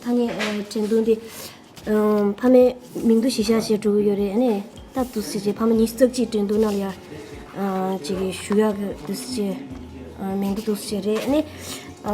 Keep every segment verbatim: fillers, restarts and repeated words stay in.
ཐ་སྙད་ཨ་འགྲན་བསྡུར་འདི་ཨམ་ཕ་མའི་མིང་དུ་གཞི་བཞག་བྱས་འགྲོ་གི་ཡོད་རེད། ཨ་ནི་ད་འདུག་སེ་བྱས་ཕ་མ་ཉི་ཤུ་རྩ་གཅིག་འགྲན་བསྡུར་ནང་ལ་ཡ་ཨ་ཅིག་གི་ཞུགས་ཡག་གི་འདུག་སེ་བྱས་ཨ་མིང་དུ་འདུག་སེ་བྱས་རེད། ཨ་ནི་ཨ་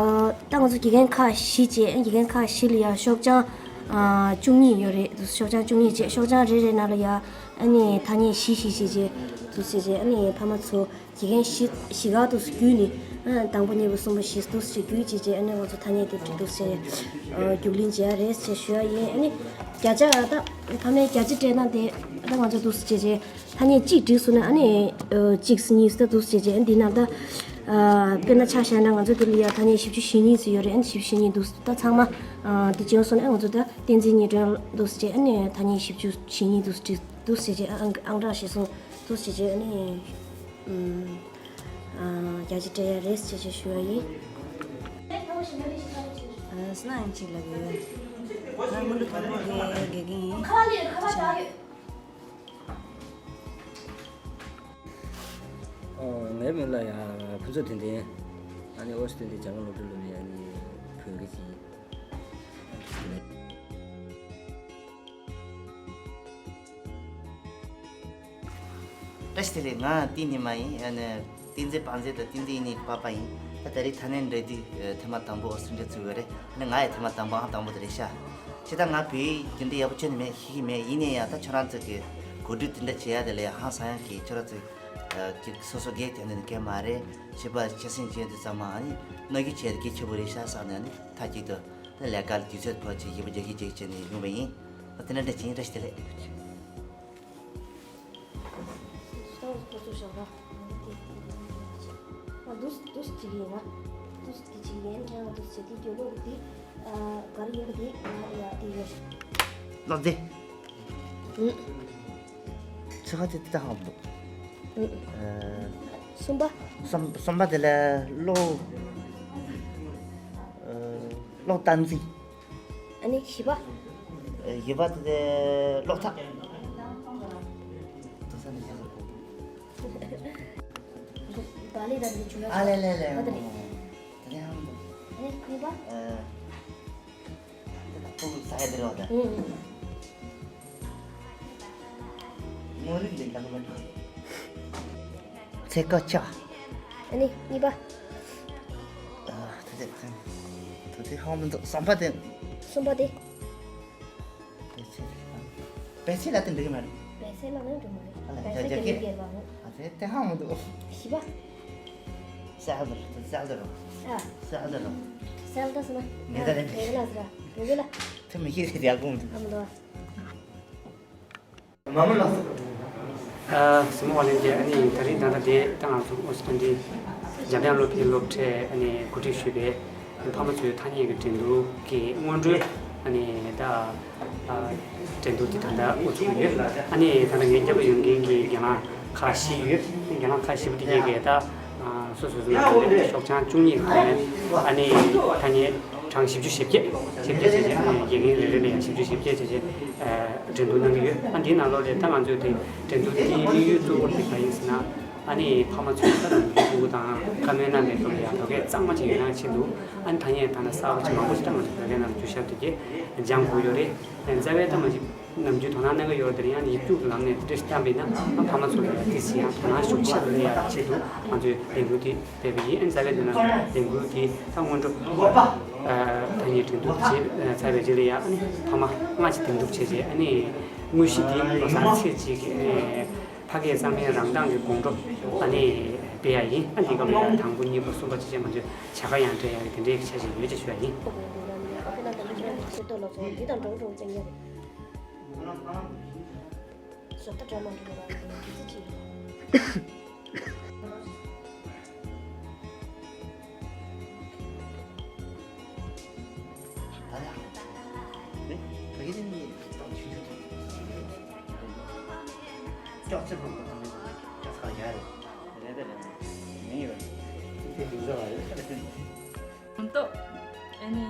ད་ང་ཚོ་དགེ་རྒན་ཁག་བཞི་བྱས། ཨ་དགེ་རྒན་ཁག་བཞི་ལ་ཡ་ཤོག་བྱང་ཨ་བཅུ་གཉིས་ཡོད་རེད། འདུག་སེ་ཤོག་བྱང་བཅུ་གཉིས་བྱས། ཤོག་བྱང་རེ་རེ་ནང་ལ་ཡ་ཨ་ནི་ཐ་སྙད་བཞི་བཞི་བྱས་བྱས་འདུག་སེ་བྱས། ཨ་ནི་ཕ་མ་ཚོ་དགེ་རྒན་བཞི་བཞི་ག་འདུག་སེ་བརྒྱུད་ནས་ཨ་དང་པོ་གཉིས་པ་གསུམ་པ་བཞི་འདུག་སེ་བརྒྱུད་བྱས་བྱས། ཨ་ནི་ང་ཚོ་ཐ་སྙད་དེ་འདུག་སེ་ཨ་རྒྱུགས་ལེན་བྱས་རེད་ཅེས་ཞུ་ཡ་ཡིན། ཨ་ནི་བརྒྱ་ཆ་ད་ཕ་མའི་བརྒྱ་ཆ་སྤྲད་ན་དེ་ད་ང་ཚོ་འདུག་སེ་བྱས་བྱས་ཐ་སྙད་གཅིག་འགྲིག་སོང་ན་ཨ་ནི་ཨ་གཅིག་གཉིས་ད་འདུག་སེ་བྱས་བྱས། ཨ་འདི་ནང་ད་ཨ་དཔེར་ན་ཆ་བཞག་ན་ང་ཚོ་དེ་ལ་ཡ་ཐ་སྙད་བཞི་བཅུ་ཞེ་གཉིས་ཙམ་ཡོད་རེད། ཨ་ནི་བཞི་བཅུ་ཞེ་གཉིས་འདུག་ད་ཚང་མ་ཨ་དེ་བྱས་སོང་ན་ཨ་ང་ཚོ་ད་བསྟན་འཛིན་ཉི་སྒྲོན་འདུག་སེ་བྱས། ཨ་ནི་ཐ་སྙད་བཞི་བཅུ་ཞེ་གཉིས་འདུག་སེ་འགྲིག་འདུག་སེ་བྱས། ཨ་ཨང་གྲངས་ཞིག་སོང་འདུག་སེ་བྱས། ཨ་ནི་ཨམ། ཨ་བརྒྱ་ཆ་སྤྲད་ཡ་རེད་ཅེས་ཅེས་ཞུ་བ་ཡིན། ཨ་སུ་ན་ཡང་ཅིག་ལབ་ཡོད། ང་སྔོན་འགྲོ་དང་པོ་དེ་དགེ་རྒན་ཡིན། ཨོ་ངའི་མིང་ལ་ཡ་ཕུན་ཚོགས་བསྟན་འཛིན། ཨ་ནི་ཨོ་སི་ཏྲེ་ལི་ཡ་འཇམ་མགོན་སློབ་གྲྭ་སློབ་མའི་ཨ་ནི་བོད་སྐད་ཅིག་ཡིན། བཀྲ་ཤིས་བདེ་ལེགས། ང་ཏིན་ནི་མ་ཡིན། ཨ་ནི་ཏིན་ཙེ་པང་ཙེ་དང་ཏིན་ཙེ་ཡིན་ནི་པ་པ་ཡིན། ད་ད་རེས་ཐ་སྙད་འགྲན་བསྡུར་ཐེངས་མ་དང་པོ་ཨོ་སི་ཀྲི་ལི་ཡ་ཚུད་ཡོད་རེད། ཨ་ནི་ང་ཡི་ཐེངས་མ་དང་པོ་ཨང་དང་པོ་དེ་རེད་ཤག་ཅི་ད་ང་བོད་ཡིག་དེ་འདྲ་ཡག་པོ་ཁྱོན་ནས་མེད་ཤེས་ཀྱི་མེད། ཡིན་ནའི་ཡང་ད་ཁྱོད་རང་ཚོ་གི་གོ་སྒྲིག་དེ་འདྲ་བྱེད་ཡ་དེ་ལ་ཡང་ཧང་སང་ཡག་གི་ཁྱོད་རང་ཚོ་ཨ་ཀྱི་སོ་སོ་སྒེར་དེ་འདྲ་ནི་གལ་མ་རེད། བྱིས་པ་ཆ་སེམས་ཅན་དེ་ཚང་མ་ཨ་ནི་མནོ་རྒྱུ་བྱས་ཏེ་གལ་ཆེ་པོ་རེད་ཤག་བསམ་ནས་ཨ་ནི་མཐའ་གཅིག་ཏུ་ད་ལས་ཀ་ལ་དུས་ཚོད་ཕོག་ཅིག་ཡིན་པ་རྒྱག་གི་རྒྱག་བྱས་ནས་ཡོང་བ་ཡིན། ཨ་དེ་འདྲ་འདྲ་བྱས་ཡིན། བཀྲ་ཤིས་བདེ་ལེགས། སོ་སོ་སོ་བཞག་ར། ང་འདུག་འདུག་ཅིག་ཡིན་ན། འདུག་དེ་ཅིག་ཡིན་ཀྱང་འདུག་ཅིག་དེ་རྒྱུ་ལོག་དེ་ཨ་ག་རེ་ཡིན་པ་དེ་ང་ཡ་དེ་ཡོད། ལགས་དེ། ཨུ། ཚེ་ཁ་དེ་དེ་ཧང་འདུག་ཨུ། ཨ། གསུམ་པ། གསུམ་གསུམ་པ་དེ་ལ་གློག་ཨ། གློག་བཏང་རྩིས། ཨ་ནི་བཞི་པ། བཞི་པ་དེ་གློག་ཐག་དོ་ས་ནས་བཞག་ཟེར་གོ། བ་ལི་དང་འདི་བྱུང་ཡ། ཨ་ལེ་ལེ་ལེ། ཨ་དེ་རེད། དེ་ནས་ཧང་འདུག་ཨ་ནི་གཉིས་པ། ཨ། དེ་ད་ཕུག་ས་ཡ་དེ་རེད་བ་ད། ཨུ་ཨུ། ཚེ་ཀ་ཆ། ཨ་ནི་གཉིས་པ། ཨ། ཐུགས་རྗེ་ཆེ། ཐུགས་རྗེ་ཧང་མི་འདུག་གསུམ་པ་དེ། གསུམ་པ་དེ། པད་ཚལ། པད་ཚལ་ལ་དེ་འགྲིག་གི་མ་རེད། པད་ཚལ་ལ་ནི་འགྲིག་མ་རེད། ཨ་ལ་པད་ཚལ་རྒྱ་རྒྱ་སྐད་སྐད་པ་འོ། ཨ་ཚེ་དེ་ཧང་མི་འདུག་བཞི་པ། སལ་དར་སལ་དར། ཨ། སལ་དར། སལ་དར་སི་ན། ནེ་དར་ལེན་ཌི། རེ་ལ་ཟེར། རེ་གི་ལ། དེ་མི་ཤེས་རེད། ཡག་པོ་མི་འདུག་ཨ་མི་འདུག་མ་མོ་ལགས་སོ། ཨ། སི་མོ་བ་ལན་ཅེ། ཨ་ནི་ད་རེས་ད་ལྟ་དེ་ད་ང་ཚོ་ཨོ་སི་ཀྲི་ལི་ཡ་འཇམ་དབྱངས་སློབ་གྲྭའི་སློབ་གྲྭས་ཨ་ནི་གོ་སྒྲིག་ཞུས་པའི་ཕ་མ་ཚོའི་ཐ་སྙད་ཀྱི་འགྲན་བསྡུར་གྱི་སྔོན་འགྲོའི་ཨ་ནི་ད་ཨ་འགྲན་བསྡུར་དེ་ད་ལྟ་འགོ་ཚུགས་ཀྱི་ཡོད། ཨ་ནི་ད་ལྟ་ངའི་རྒྱབ་ལ་ཡོང་མཁན་གྱི་རྒན་ལགས་ཁག་བཞི་ཡོད། རྒན་ལགས་ཁག་བཞི་པོ་དེ་གས་ད་སོ་སོ་སོ་ནང་ཤོག་བྱང་བཅུ་གཉིས་ཁོ་ནས་ཨ་ནི་ཐ་སྙད་གྲངས་བཞི་བཅུ་ཞེ་བརྒྱད་ཞེ་བརྒྱད་བྱས་བྱས། ཨ་ནི་དགེ་རྒན་རེ་རེ་ལ་ཡང་བཞི་བཅུ་ཞེ་བརྒྱད་བྱས་བྱས། འགྲན་བསྡུར་གནང་གི་ཡོད། ཨ་འདིའི་ནང་ལོགས་ལ་ད་ང་ཚོས་དེ་འགྲན་བསྡུར་འདིའི་དམིགས་ཡུལ་གཙོ་བོ་དེ་ག་ཡིན་ཟེར་ན། ཨ་ནི་ཕ་མ་ཚོས་ད་ལམ་རྒྱུན་ཕྲུ་གུ་དང་བཀའ་མོལ་གནང་པའི་སྐབས་ལ་ཡང་བོད་སྐད་གཙང་མ་ཅིག་ཡོད་ན་ཆེད་དུ། ཨ་ནི་ཐ་སྙད་ད་ལྟ་གསར་པ་ཅིག་མང་པོ་ཞིག་ད་ང་ཚོ་བོད་སྐད་ནང་ལ་བསྒྱུར་ཞབས་དེ་གས་སྦྱང་དགོས་ཡོད་རེད། རྩ་བའི་ད་མ་ཞིག་ནམ་རྒྱུན་དོ་སྣང་གནང་གི་ཡོད་རེད། དེ་ཡང་ཡིག་རྒྱུགས་ཀྱི་ལམ་ནས་དེ་འདྲ་ཞིག་བཏང་པ་ཡིན་ན། ཨ་ཕ་མ་ཚོ་ལ་ཡང་དེ་ཚེ་ཡང་དོ་སྣང་ཤུགས་ཆེ་རུ་སླེབས་ཡག་ཆེད་དུ་ང་ཚོས་ལས་འགུལ་འདི་སྤེལ་བ་ཡིན། ཨ་ནི་རྩ་བའི་དོན་ན་ལས་འགུལ་འདི་ད་སྔོན་འགྲོ་ཨ་ཐ་སྙད་འགྲན་བསྡུར་བྱས་ཚར་བའི་རྗེས་ལ་ཡང་ཨ་ནི་ཕ་མ་སྔ་ཕྱི་འདེམས་སྒྲུག་བྱས་རྗེས། ཨ་ནི་དངོས་གཞི་འདི་ལོ་གསར་ཚེས་གཅིག་གི་ཕ་སྐད་གཙང་མའི་རང་མདངས་ཀྱི་དགོང་དྲོ་ཨ་ནི་སྤེལ་ཡག་ཡིན། ཨ་འདི་སྐབས་ལ་ཡང་དང་པོ་གཉིས་པ་གསུམ་པ་བཅས་བྱས་ང་ཚོས་བྱ་དགའ་ཡང་སྤྲད་ཡག་གི་དེ་འདྲའི་འཆར་གཞི་ཡོད་ཅེས་ཞུ་ཡག་ཡིན། ཨོ་ཁེ་ན་དང་པོ་ཁྱེད་རང་ཤེས་རྟོགས་ལ་སོང་འདི་དང་འགྲོ་འགྲོ་བཙན་གྱི་རེད། བཟོ་ལྟ་འདྲ་མ་འདྲ་བ་ལ་ཙི་ཙི་བྱེད། སྒྲོ་འདོགས། ཨ་ནི་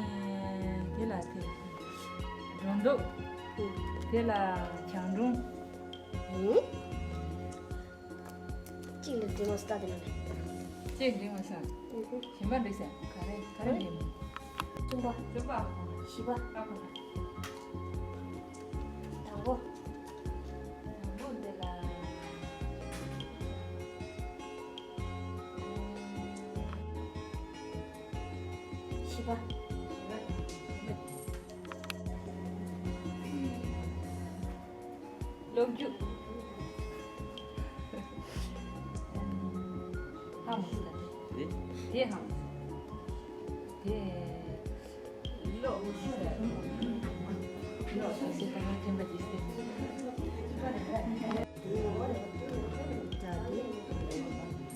དེ་ལ་དེ། སྒྲོ་འདོགས། དེ་ལ་གྱང་སྒྲོམ། ཧུམ། གཅིག་ལ་འགྲིག་མ་སོང་། ད་དེ་ལ་མེད། གཅིག་འགྲིག་མ་སོང་། ཨུ་ཧུ། གཞན་པ་འགྲིག་སོང་། ག་རེ་ག་རེ་འགྲིག་མ་སོང་། གསུམ་པ། གསུམ་པ། བཞི་པ། དང་པོ། དང་པོ་འདི་ལ། བཞི་པ། ལོ་རྒྱུས། ཧང་། དེ། དེ་ཧང་། དེ། ལོ། ལོ། དེ་ལྟ་བུ་དྲན་པ་དེ་སྟེ། དྲ་དེ།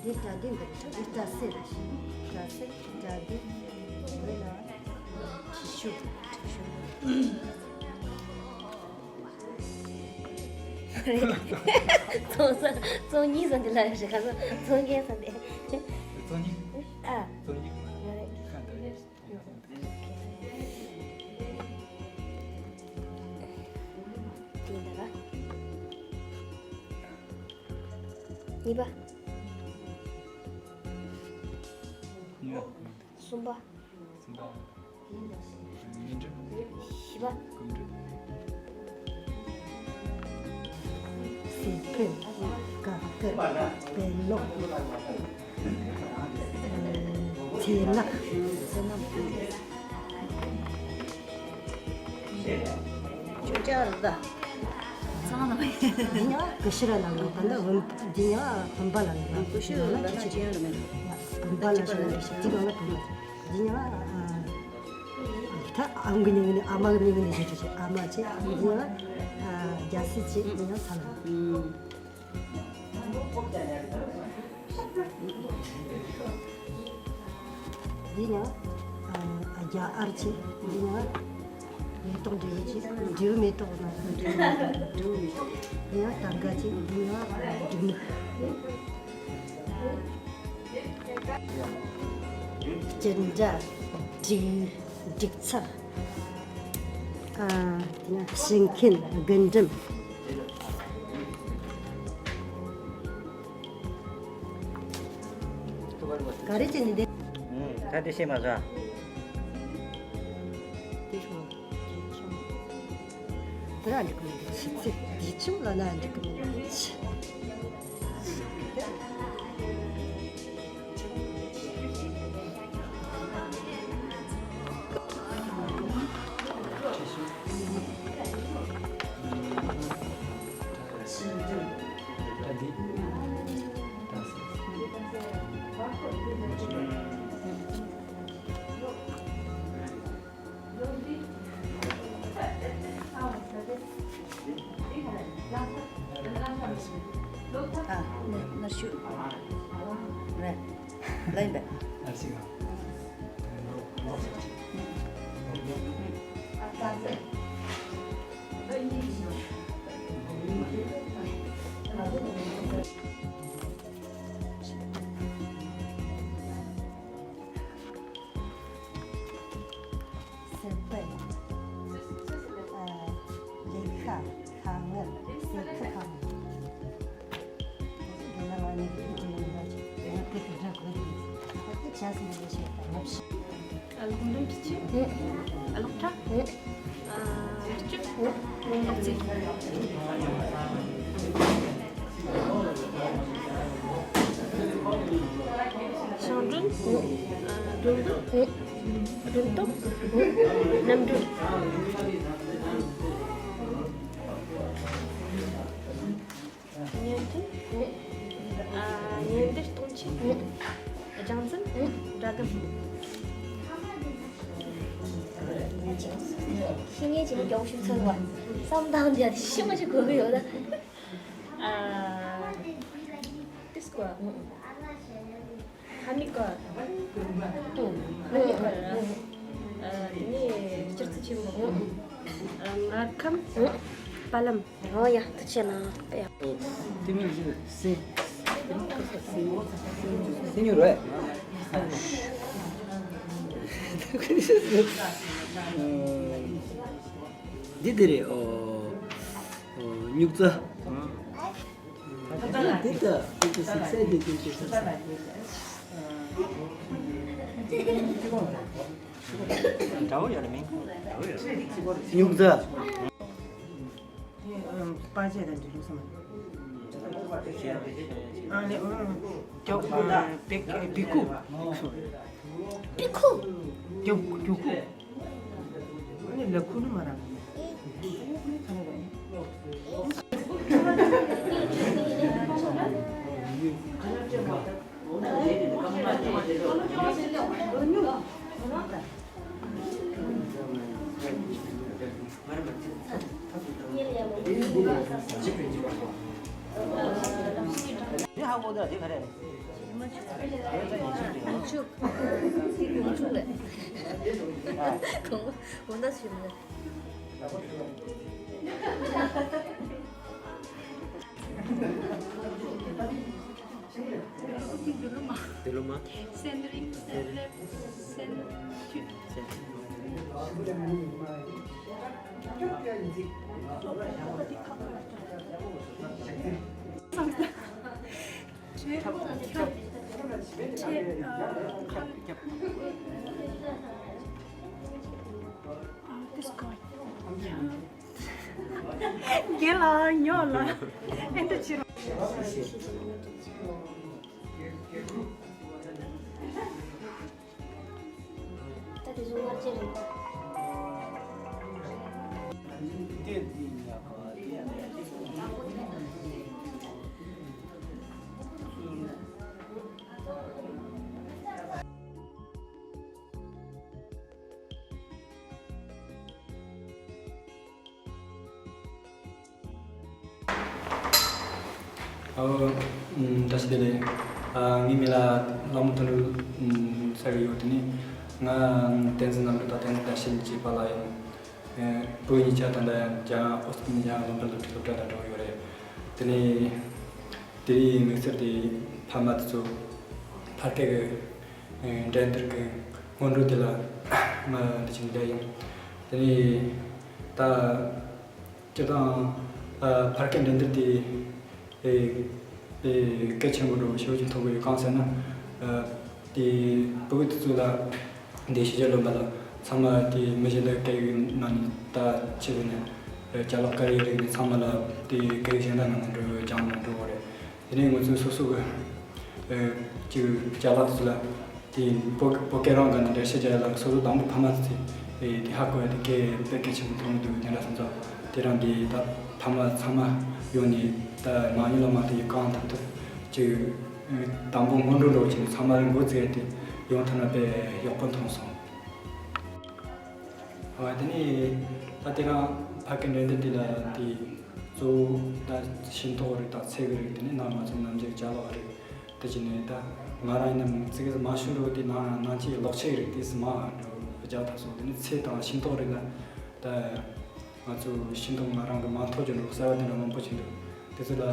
དེ་དྲ་དེ་འདི་དྲ་དེ་དྲ་སེ་རེད། དྲ་སེ་དྲ་དེ། འདི་ལ་ཁྲི་ཤོད། ཁྲི་ཤོད། ཚོང་ས་ཚོང་གཉིས་ཟེར་འདི་ལ་རེད། ཁ་སང་ཚོང་རྒན་ཟེར་འདི། ཚོང་གཉིས། ཨ། ཚོང་གཉིས། ཡོད་རེད། ཁ་འདི་རེད། དེ་འདི་ལ། གཉིས་པ། གཉིས་པ། གསུམ་པ། གསུམ་པ། བརྙན་འཕྲིན། བཞི་པ། ཀུན་འགྲོ། སེ་ཕེ། ཀ་ཀ། པེ་ལོ། ཚེ་ལག་ཅོ་ཅག་རེད་ད། ཚང་ལ། འདི་ཉག་ཀུ་ཤུ་ར་ལ་ལ་ད་འདི་བུམ། འདི་ཉག་བུམ་པ་ལ་ལ། ཀུ་ཤུ་ར་ལ་ལ་ཅི་ཡང་རེད་མེད། བུམ་པ་ལ་ཞེས་ན་འདི་ཞིག་འདི་ལ་ལ་བུམ་པ། འདི་ཉག་ད་ཨང་གི་ཉིན་ནི་ཨ་མ་གི་ཉིན་ནི་ཞེས་ཅི་ཨ་མ་ཅི། འདི་ཉག་རྒྱ་སེ་ཅི། འདི་ཉག་ཚ་ལ། འདི་ཡང་རྒྱ་ཨར་ཆེ། འདི་ཡང་མེ་ཏོག་འབྲས་བུ་ཆེ། འབྲས་བུ་མེ་ཏོག་ན་འབྲས་བུ་མེ་ཏོག་འབྲས་བུ་མེ་ཏོག་འདི་ཡང་དར་དཀར་ཆེ། འདི་ཡང་འབྲུག་མི། སྤྱི་འདྲ། འབྲུག་འབྲུག་ཚག་ཨ། དེ་ན་ཞིང་ཁན་རྒུན་འབྲུམ། ག་རེ་བྱས་ནས་བསྡད། ད་དེ་ཤེས་མ་བྱ། དེ་ཤོ། དེ་ཤོ། དེ་ར་འགྲིག་གི་མི་འདུག་ཆི་ཚེ་དེ་ཆུང་ལ་ན་འགྲིག་གི་མི་འདུག་ཆི། ཨ། ནར་ཞུ། རེད། ལ་ཡིན་པས། ཨ་ཞིག་ཨ། སེམས་པ། ཨ། ལས་ཀ། དཀའ་ངལ། སེམས་ཁུར་དང་། དེ་ལ་ང་ནི་དེ་ཡིན་པ་ཅིག་ང་དེ་གི་འདྲ་དགོས་དེ། ཨ་དེ་ཆ་སི་མི་ཤེས་པ་ཡོད་ཤི། ཨ་ལགས་འདོན་གྱི་ཆེ། ཨ་ལགས་ཁྲ། ཨ་ལགས་གཅིག་ཨ་ལགས་གཅིག་ཤང་སྒྲོན། ཨ་སྒྲོན་འདོན། སྒྲོན་ཏོག་རྣམ་སྒྲོན། བརྙན་འཕྲིན། ཨ་བརྙན་འདིར་གཏོང་ཆེད། རྒྱང་འཛིན། སྒྲ་སྒམ། ཤེས་ངེས་ཀྱི་མི་མགྱོགས་ཤིག་ཚོར་བ། བསམ་བཏང་རྒྱ་དེ་ཤི་མ་ཞིག་གོ་གི་ཡོད་ད། ཨ་ཏིས་ཀོ། ཧ་མི་ཀོ། ཧ་མི་ཀོ་ར། ཨ་དེ་ནས་སྤྱིར་ཚིག་ཆེན་པོ། ཨ་མངར་ཁམ། པ་ལམ། ཨོ་ཡ། ཐུགས་རྗེ་གནང་། ཨེ་ཡ། དེ་མིན་ཞིག་སེ། སེ་ཉོ་རེད། འདི་འདི་རེད། ཨོ། ཨོ། སྨྱུག་རྩ། འདི་ད་འདི་ད་སིག་སེ་འདི་འདི་འདི་ད། འདྲ་བོ་ཡོད་རེད། མིང་འདྲ་བོ་ཡོད་རེད། སྨྱུག་རྩ། དེ་ཨམ་པ་ཆེ་དང་འབྲི་ལུགས་སམ། ཨ་ནི་ཨམ་ཀྱོག་ཨམ་བི་བི་ཀུ། བི་ཀུ། ཀྱོག་ཀྱོག་ཀུ། ཨ་ནི་ལ་ཁུ་ནི་མ་ར། Diploma. Send ring, send left, send to. Send. This guy. རྒན་ལགས་ཉོ་ལ། ཨེ་འདྲ་བྱེད་རོགས། ད་དེ་ཚོ་སྔར་ཅི་རེད། ཨོ། ཨམ། བཀྲ་ཤིས་བདེ་ལེགས། ཨ། ངའི་མིང་ལ་ལྷ་མོ་དོན་གྲུབ་ཟེར་གྱི་ཡོད། དེ་ནས་ང་བསྟན་འཛིན་རྣམ་གྲོལ་དང་བསྟན་འཛིན་བཀྲ་ཤིས་གཉིས་ཀྱི་པཱ་ལགས་ཡིན། ཨ། བུ་གཉིས་ཆ་ད་ལྟ་ཡང་རྒྱ་ཨོ་སི་ཀྲི་ལི་ཡ་ལོན་ཌོན་སློབ་གྲྭའི་སློབ་གྲྭ་ལ་འགྲོ་གི་ཡོད་རེད། དེ་ནས་དེ་རིང་དམིགས་བསལ་དེ་ཕ་མ་དེ་ཚོ་ཕ་སྐད་ཀྱི་འགྲན་བསྡུར་གྱི་སྔོན་འགྲོ་དེ་ལ་ང་འདི་བྱེད་འདོད་ཡིན། དེ་ནས་ད་སྤྱིར་བཏང་ཨ་ཕ་སྐད་འགྲན་བསྡུར་དེ་ཨེ་ཨེ་གལ་ཆེན་པོ་འགྲོ་ཞེ་པོ་ཅིག་མཐོང་གི་ཡོད། གང་ཟེར་ན་ཨ་དེ་ཕྲུ་གུ་དེ་ཚོ་ལ་འདི་ཕྱི་རྒྱལ་ལོན་པ་ལ་ཚང་མ་དེ་མི་གཞན་དག་སྐད་ཡིག་ནང་ནས་ད་ཆེ་བས་ནས་ཨེ་ཅ་ལག་དཀར་ཡོལ་རིགས་ནས་ཚང་མ་ལ་དེ་སྐད་ཡིག་གཞན་དག་ནང་ནས་འགྲོ་སྦྱང་ནས་འགྲོ་བ་རེད། དེ་ནས་ང་ཚོས་སོ་སོ་གི་ཨེ་ཅིག་ཅ་ལག་ཚོ་ལ་དེ་བོད་བོད་སྐད་རང་སྒང་ནས་འགྲེལ་བཤད་རྒྱག་ཡ་ལ་སོ་སོ་དང་པོ་ཕ་མ་ཚོས་དེ་ཧ་གོ་ཡ་དེ་གལ་དཔེ་གལ་ཆེན་པོ་མཐོང་གི་འདུག་དེ་འདྲ་སོང་ཙང་དེ་རང་དེ་ད་ཕ་མ་ཚང་མ་ཡོང་ནས་ད་མ་ཉིན་ལ་མ་དེ་གང་ཐུབ་ཐུབ་ཅིག་དང་པོ་སྔོན་འགྲོ་འདྲ་བོ་བྱས་ནས་ཚང་མ་འགོ་བཙུགས་ཡ་དེ་ཡོང་ཐུབ་ན་དཔེ་ཡག་པོ་མཐོང་སོང་། ཨ། དེ་ནས་ད་དེ་རིང་ཕ་སྐད་འགྲན་བསྡུར་དེ་ལ་དེ་གཙོ་བོ་ད་ཤིང་ཏོག་རིགས་དང་ཚལ་གྱི་རིགས། དེ་ནས་ནང་ང་ཚོ་ནམ་རྒྱུན་ཅ་ལག་རིགས་དེ་བྱས་ནས་ད་ང་རང་ཡིན་ན་ཙི་གེ་མང་ཤོས་འགྲོ་དེ་ནང་ནང་ཆེ་ལོག་ཆེ་རིགས་དེ་ཚོ་མང་འགྲོ་རྒྱག་ཐུབ་སོང་། དེ་ནས་ཚལ་དང་ཤིང་ཏོག་རིགས་ལ་ད་ང་ཚོ་ཤིང་ཏོག་ང་རང་གི་མ་མཐོ་རྒྱུ་འགྲོ་གསར་བ་དེ་འདྲ་མང་པོ་ཅིག་འདུག་དེ་ཚོ་ལ་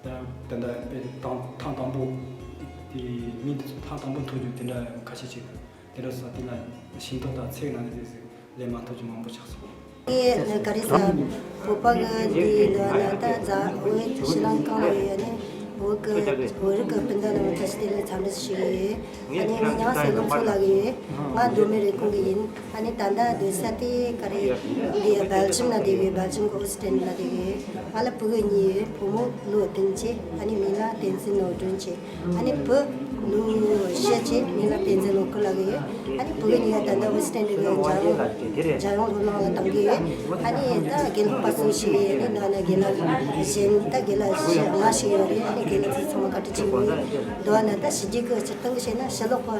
ད་ད་ད་དཔེ་ཐེངས་དང་པོ་དེ་མི་དེ་ཚོ་ཐེངས་དང་པོ་མཐོ་རྒྱུ་དེ་འདྲ་ཁ་ཤས་ཅིག་དེ་འདྲ་སོང་། དེ་ལ་ཤིང་ཏོག་དང་ཚལ་ནང་ནས་དེ་ལས་མ་ཐོབ་ཀྱི་མང་པོ་ཆགས་སོང་། ངས་ག་རེ་ཟ། བོད་པ་གི་འདི་འདྲ་ན་ད་རྫ་བོད་ཤི་ལང་གང་ལ་ཡོད་ནི། བོད་གི་བོད་རིགས་གི་སྤུན་ཟླ་རྣམས་བཀྲ་ཤིས་བདེ་ལེགས་འཚམས་འདྲི་ཞུ་གི་ཡོད། ཨ་ནི་ངའི་མིང་ཡང་སེ་ལུང་ཚོ་ལབ་གི་ཡོད། ང་མདོ་སྨད་རེབ་གོང་གི་ཡིན། ཨ་ནི་ད་ལྟ་སྡོད་ས་དེ་ག་རེ་འདི་སྦེལ་ཇམ་ན་བསྡད་ཡོད། སྦེལ་ཇམ་གི་ཨོ་སི་ཏྲེ་ལི་ན་བསྡད་ཡོད། ང་ལ་བུ་གི་གཉིས་ཡོད། བུ་མོ་ལོ་བདུན་བྱས། ཨ་ནི་མིང་ལ་བསྟན་འཛིན་ནོར་སྒྲོན་བྱས། ཨ་ནི་བུ་ལོ་བཞི་བྱས། མིང་ལ་བསྟན་འཛིན་བློ་དཀར་ལབ་གི་ཡོད། ཨ་ནི་བུ་གི་མིང་ལ་ད་ལྟ་ཝེ་སི་ཊན་ཌི་གི་རྒྱལ་ཡོངས་རྒྱལ་ཡོངས་སློབ་གླིང་ལ་གཏོང་གི་ཡོད། ཨ་ནི་ད་དགེ་སློབ་པ་གསུམ་ཞིག་ཡོད། ཨ་ནི་ནང་ན་དགེ་ལགས་གཞན་ད་དགེ་ལགས་བཞི་ལྔ་ཞིག་ཡོད་རེད། ཨ་ནི་དགེ་ལགས་ཚོ་ཚང་མ་བཀའ་དྲིན་ཆེན་པོ་ཡིན། མདོར་ན་ད་ཕྱི་རྒྱལ་གི་སྤྱིར་བཏང་གི་བཤད་ན་ཕྱི་ལོགས་པ་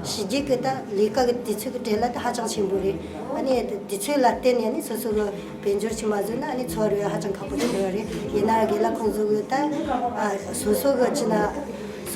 ཕྱི་རྒྱལ་གི་ད་ལས་ཀ་གི་དུས་ཚོད་ཀྱི་བྲེལ་བ་ད་ཧ་ཅང་ཆེན་པོ་རེད། ཨ་ནི་དུས་ཚོད་ལ་བརྟེན་ནས་ཨ་ནི་སོ་སོ་གི་དཔལ་འབྱོར་ཅིག་མ་བཟོས་ན་ཨ་ནི་འཚོ་བ་རོལ་ཡ་ཧ་ཅང་ཁག་པོ་ཆགས་ཡོད་རེད། ཡིན་ན་ར་དགེ་ལགས་ཁོང་ཚོ་གི་ད་ཨ་སོ་སོ་གི་ཅི་ན་